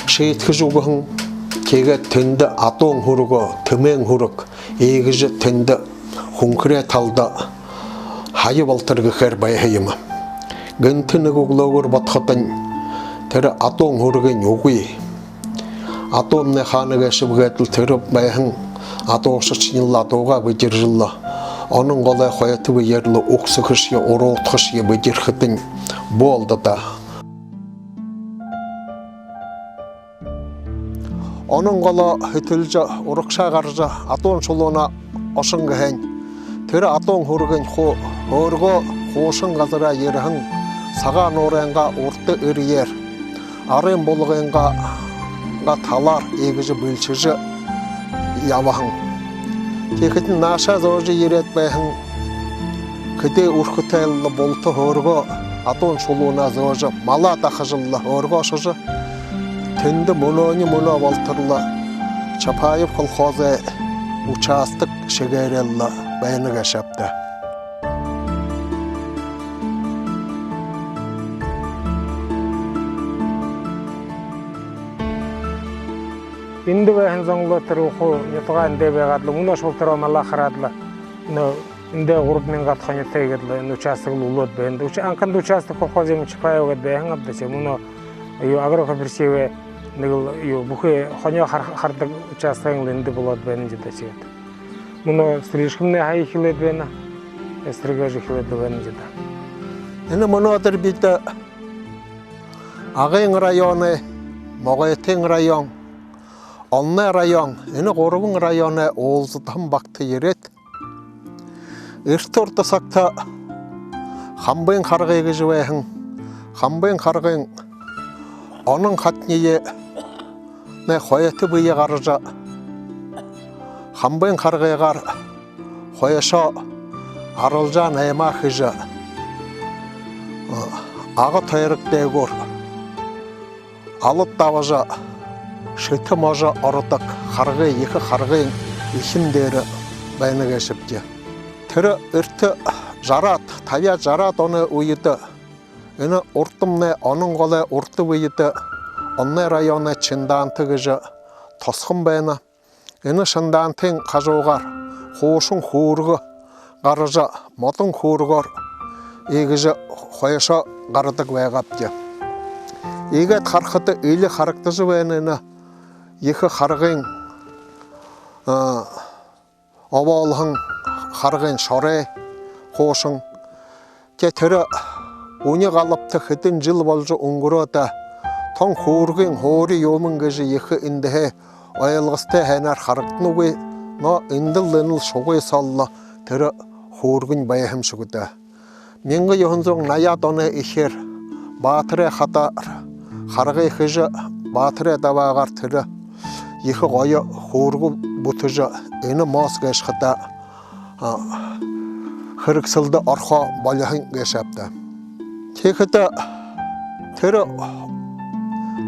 шиидхэжэ үгэһэн. Тиигээд тэндэ Атон һүрэгөө, Тэмээн һүрэг иигэжэ тэндэ Хүнхэрэй талада һая болотор гэхээр байһан юм. Гэнтэ нэгэ үглөөгүүр бодоходонь, тэрэ Атон һүрэгынь үгы. Атоннай хаана гээшэб гээд лэ тэрэ байһан адуушадшни лэ адуугаа бэдэржэ лэ, Онон голой хойто бэеэр лэ үгсэхэшье, уруутхашье бэдэрхэдэнь, болдо даа. Онон голоо һэтэлжэ, урагшаа гаража, Атон шулуунаа ошоно гэһэн. Тэрэ Атон һүрэгынь хуу өөрынгөө хуушан газараа ерэһэн, Сагаан нуурайнгаа урда эрьеэр, арын булагайнгаа талаар иигэжэ бэлшэжэ ябаһан. Тиихэдэнь наашаа зөөжэ ерээд байһан хэды үрхэтэй лэ булта өөрынгөө Атон шулуунаа зөөжэ, малаа дахажа лэ өөрынгөө ошожо, тэндэ мүнөөнэй мүнөө болотор лэ Чапаев колхозой участок шэгээрээ лэ байна гээшэ ааб даа. Эндэ байһан зон лэ тэрэ хуу нютагаа эндээ байгаад лэ, мүнөөшье болотор малаа хараад лэ, нөө эндэ гурбан мянга хонётой гээд лэ, энэ участок лэ үлөөд байна. Уч-, анханда участок колхоз юм Чапаев гээд байһан ааб даа, тиимэ. Мүнөө юу, агрокооперативэй нэгэл юу, бүхы хониёо хар-, хардаг участогынь лэ эндэ болоод байна юм даа, тиигээд. Мүнөө стрижкамнай һая эхилээд байна. Стрижкэжэ эхилээд байна юм даа. Энэ мүнөөдэр бидэ Агын районой, Могойтын район, Олоной район, энэ гурбан районой уулзаһан багта ерээд, эртэ урда сагта Хамбын харгы гэжэ байһан, Хамбын харгын онон хатанай хойто бэе гаража, Хамбын харгыгаар хойшоо арилжаа наймаа хэжэ, Ага тойрог дээгүүр алад дабажа, шэтэ можо ородог харгы, ехэ харгын эхин дээрэ байна гээшэбди. Тэрэ эртэ жараад, табяад, жараад оной үедэ энэ урдамнай, Онон голой урда бэедэ Олоной районой Чинданта гэжэ тосхон байна. Энэ Чиндантын хажуугаар хуушан хүүргэ гаража, модон хүүргөөр иигэжэ хойшоо гарадаг байгаабди. Иигээд харахада эли харагдажа байна энэ ехэ харгын, а, обоолһон харгын шорой хуушан. Тэ тэрэ үни галабта хэдэн жэл боложо үнгэрөө даа. Тон хүүргын һуури юумэн гэжэ ехэ эндэһээ ойлгостой һайнаар харагданагүй, но эндэл энэл шугы сооллоо тэрэ хүүргэнь байһан шүгдэ. Мянга юһэн зуун наяад оной эхеэр баатарай хадаар харгы хэжэ, баатарай дабаагаар тэрэ ехэ гоё хүүргэ бүтэжэ, энэ моос гээшэ хадаа, а, хэрэгсэлдэ орохо болиһон гээшэ ааб даа. Тиихэдэ тэрэ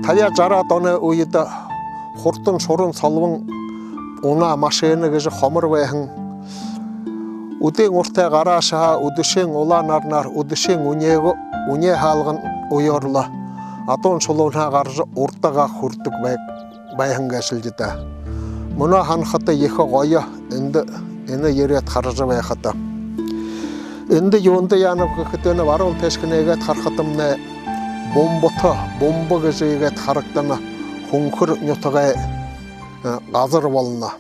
табяад, жараад оной үедэ хурдан шуран солбон унаа машина гэжэ хомор байһан. Үдын уртаа гараа шаһаа үдэшын улаа наранаар, үдэшын үнеэ, үнеэ хаалган уярлаа. Адуун шулуунһаа гаража, урда Ага хүрдэг бай-, байһан гээшэл даа. Мүнөө һанахада ехэ гоё эндэ, энэ ерээд хаража байхада. Эндэ юундэ яанаб гэхэдэ, энэ баруун тээшэнь иигээд харахадамнай Бумбата, Бумба гэжэ иигээд харагдана, Хүнхэр нютагай, э, газар болоно.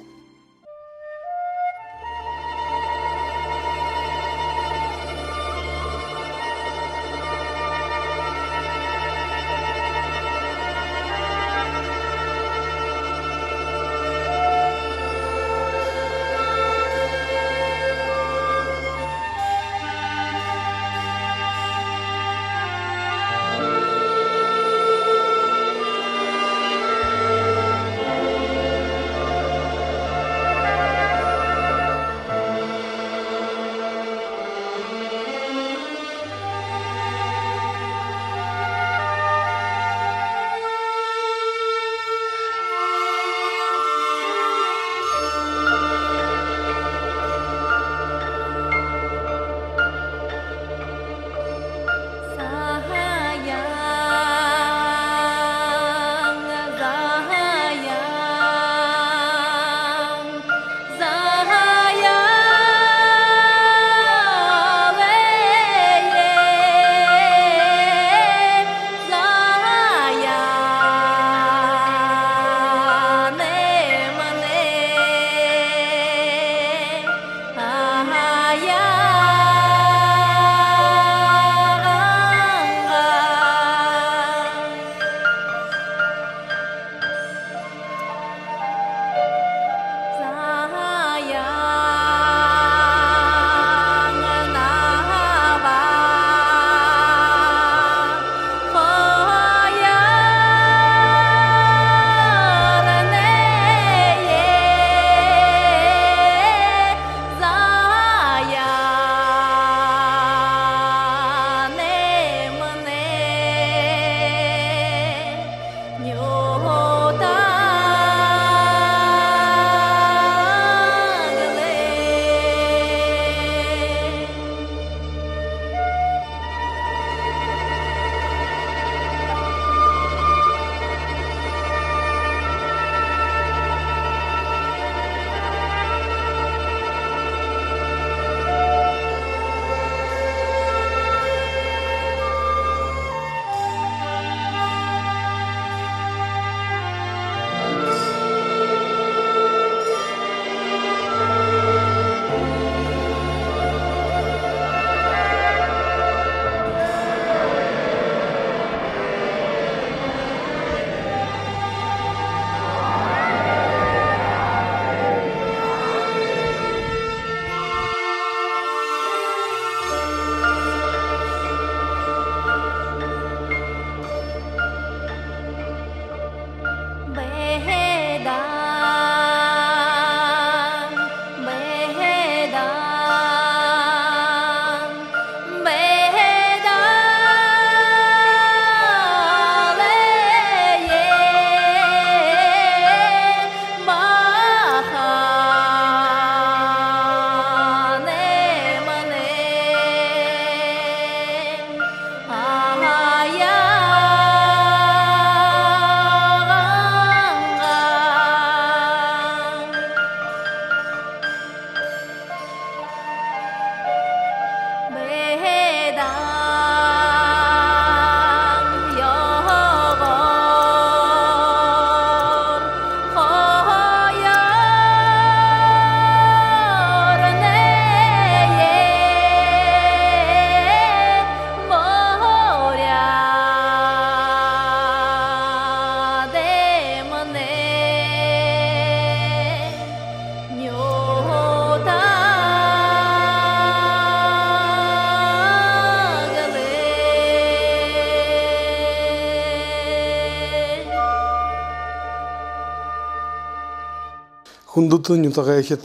Хүндэтэ нютагайхид,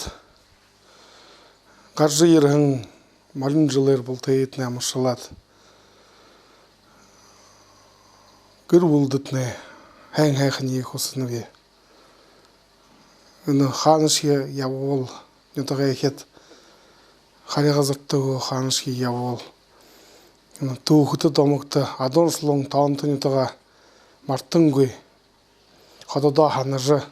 гаража ерэһэн морин жэлээр бултыетнай амаршалаад, гэр бүлэдэтнай һайн һайханиие хүсэнэб. Энэ хаанашье ябабал, нютагайхид, хари газартаа гү, хаанашье ябабал, энэ түүхэтэ домогто Адуун шулуун тоонто нютагаа мартангүй, ходоодоо һанажа,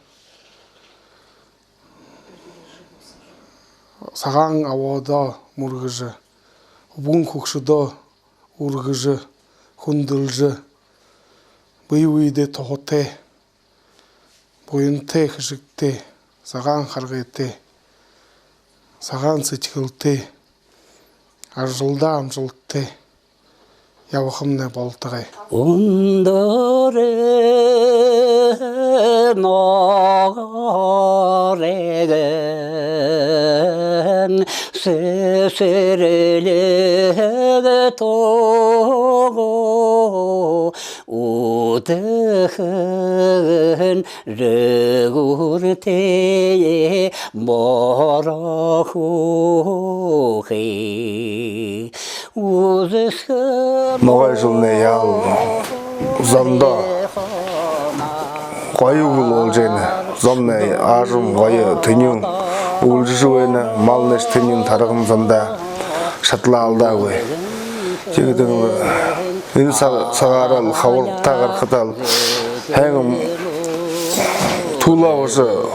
сагаан абуудаа мүргэжэ, үбгэн хүгшэдөө үргэжэ, хүндэлжэ, бэе бэедээ туһатай, буянтай хэшэгтэй, сагаан харгытай, сагаан сэдьхэлтэй, ажалдаа амжалтатай ябахамнай болтогой. Үндэр ногоорой сэсэрлиг түгөө, үдэхэн жэгүүртэй бороохы үзэсхэр. Ногой жэлнай яал зондоо гоё үгэл болжо байна. Зомнай аажам гоё тэнюун үлдэжэ байна. Малнайшье тэнюун, тарган зандаа шадалаа алдаагүй. Тиигээд энэ саг-, сагаараа хабаадалта гарахадаа һайн, түлөө ошоо,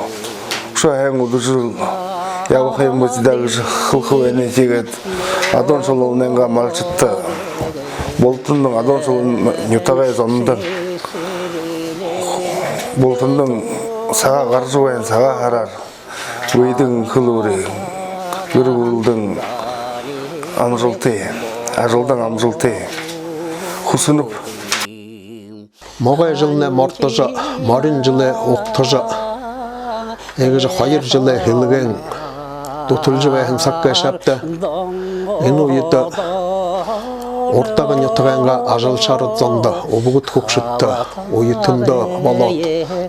үшөө һайн үдэжэл ябаха юм бэзэ даа гэжэ хэлэхэ байнаб. Тиигээд Адуун шулуунайнгаа малшадта, бултандань, Адуун шулуун нютагай зондонь, бултандань сагаа гаража байна, сагаан һараар бэедэнь энхэ элүүрые, гэр бүлэдэнь амжалтые, ажалдань амжалтые хүсэнэб. Могой жэлнай мордожо, морин жэлээ угтажа, иигэжэ хоёр жэлэй һэлгээн дүтэлжэ байһан саг гээшэ ааб даа. Энэ үедэ Урдагаа нютагайнгаа ажалшарад зондо, үбгэд хүгшэдтэ, үетэндөө болоод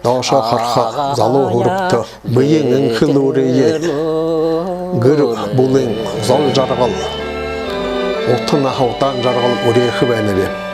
доошоо хараха залуу һүрэгтэ бэеын энхэ элүүрые, гэр бүлын зол жаргал, ута наһа, удаан жаргал үреэхэ байнаб.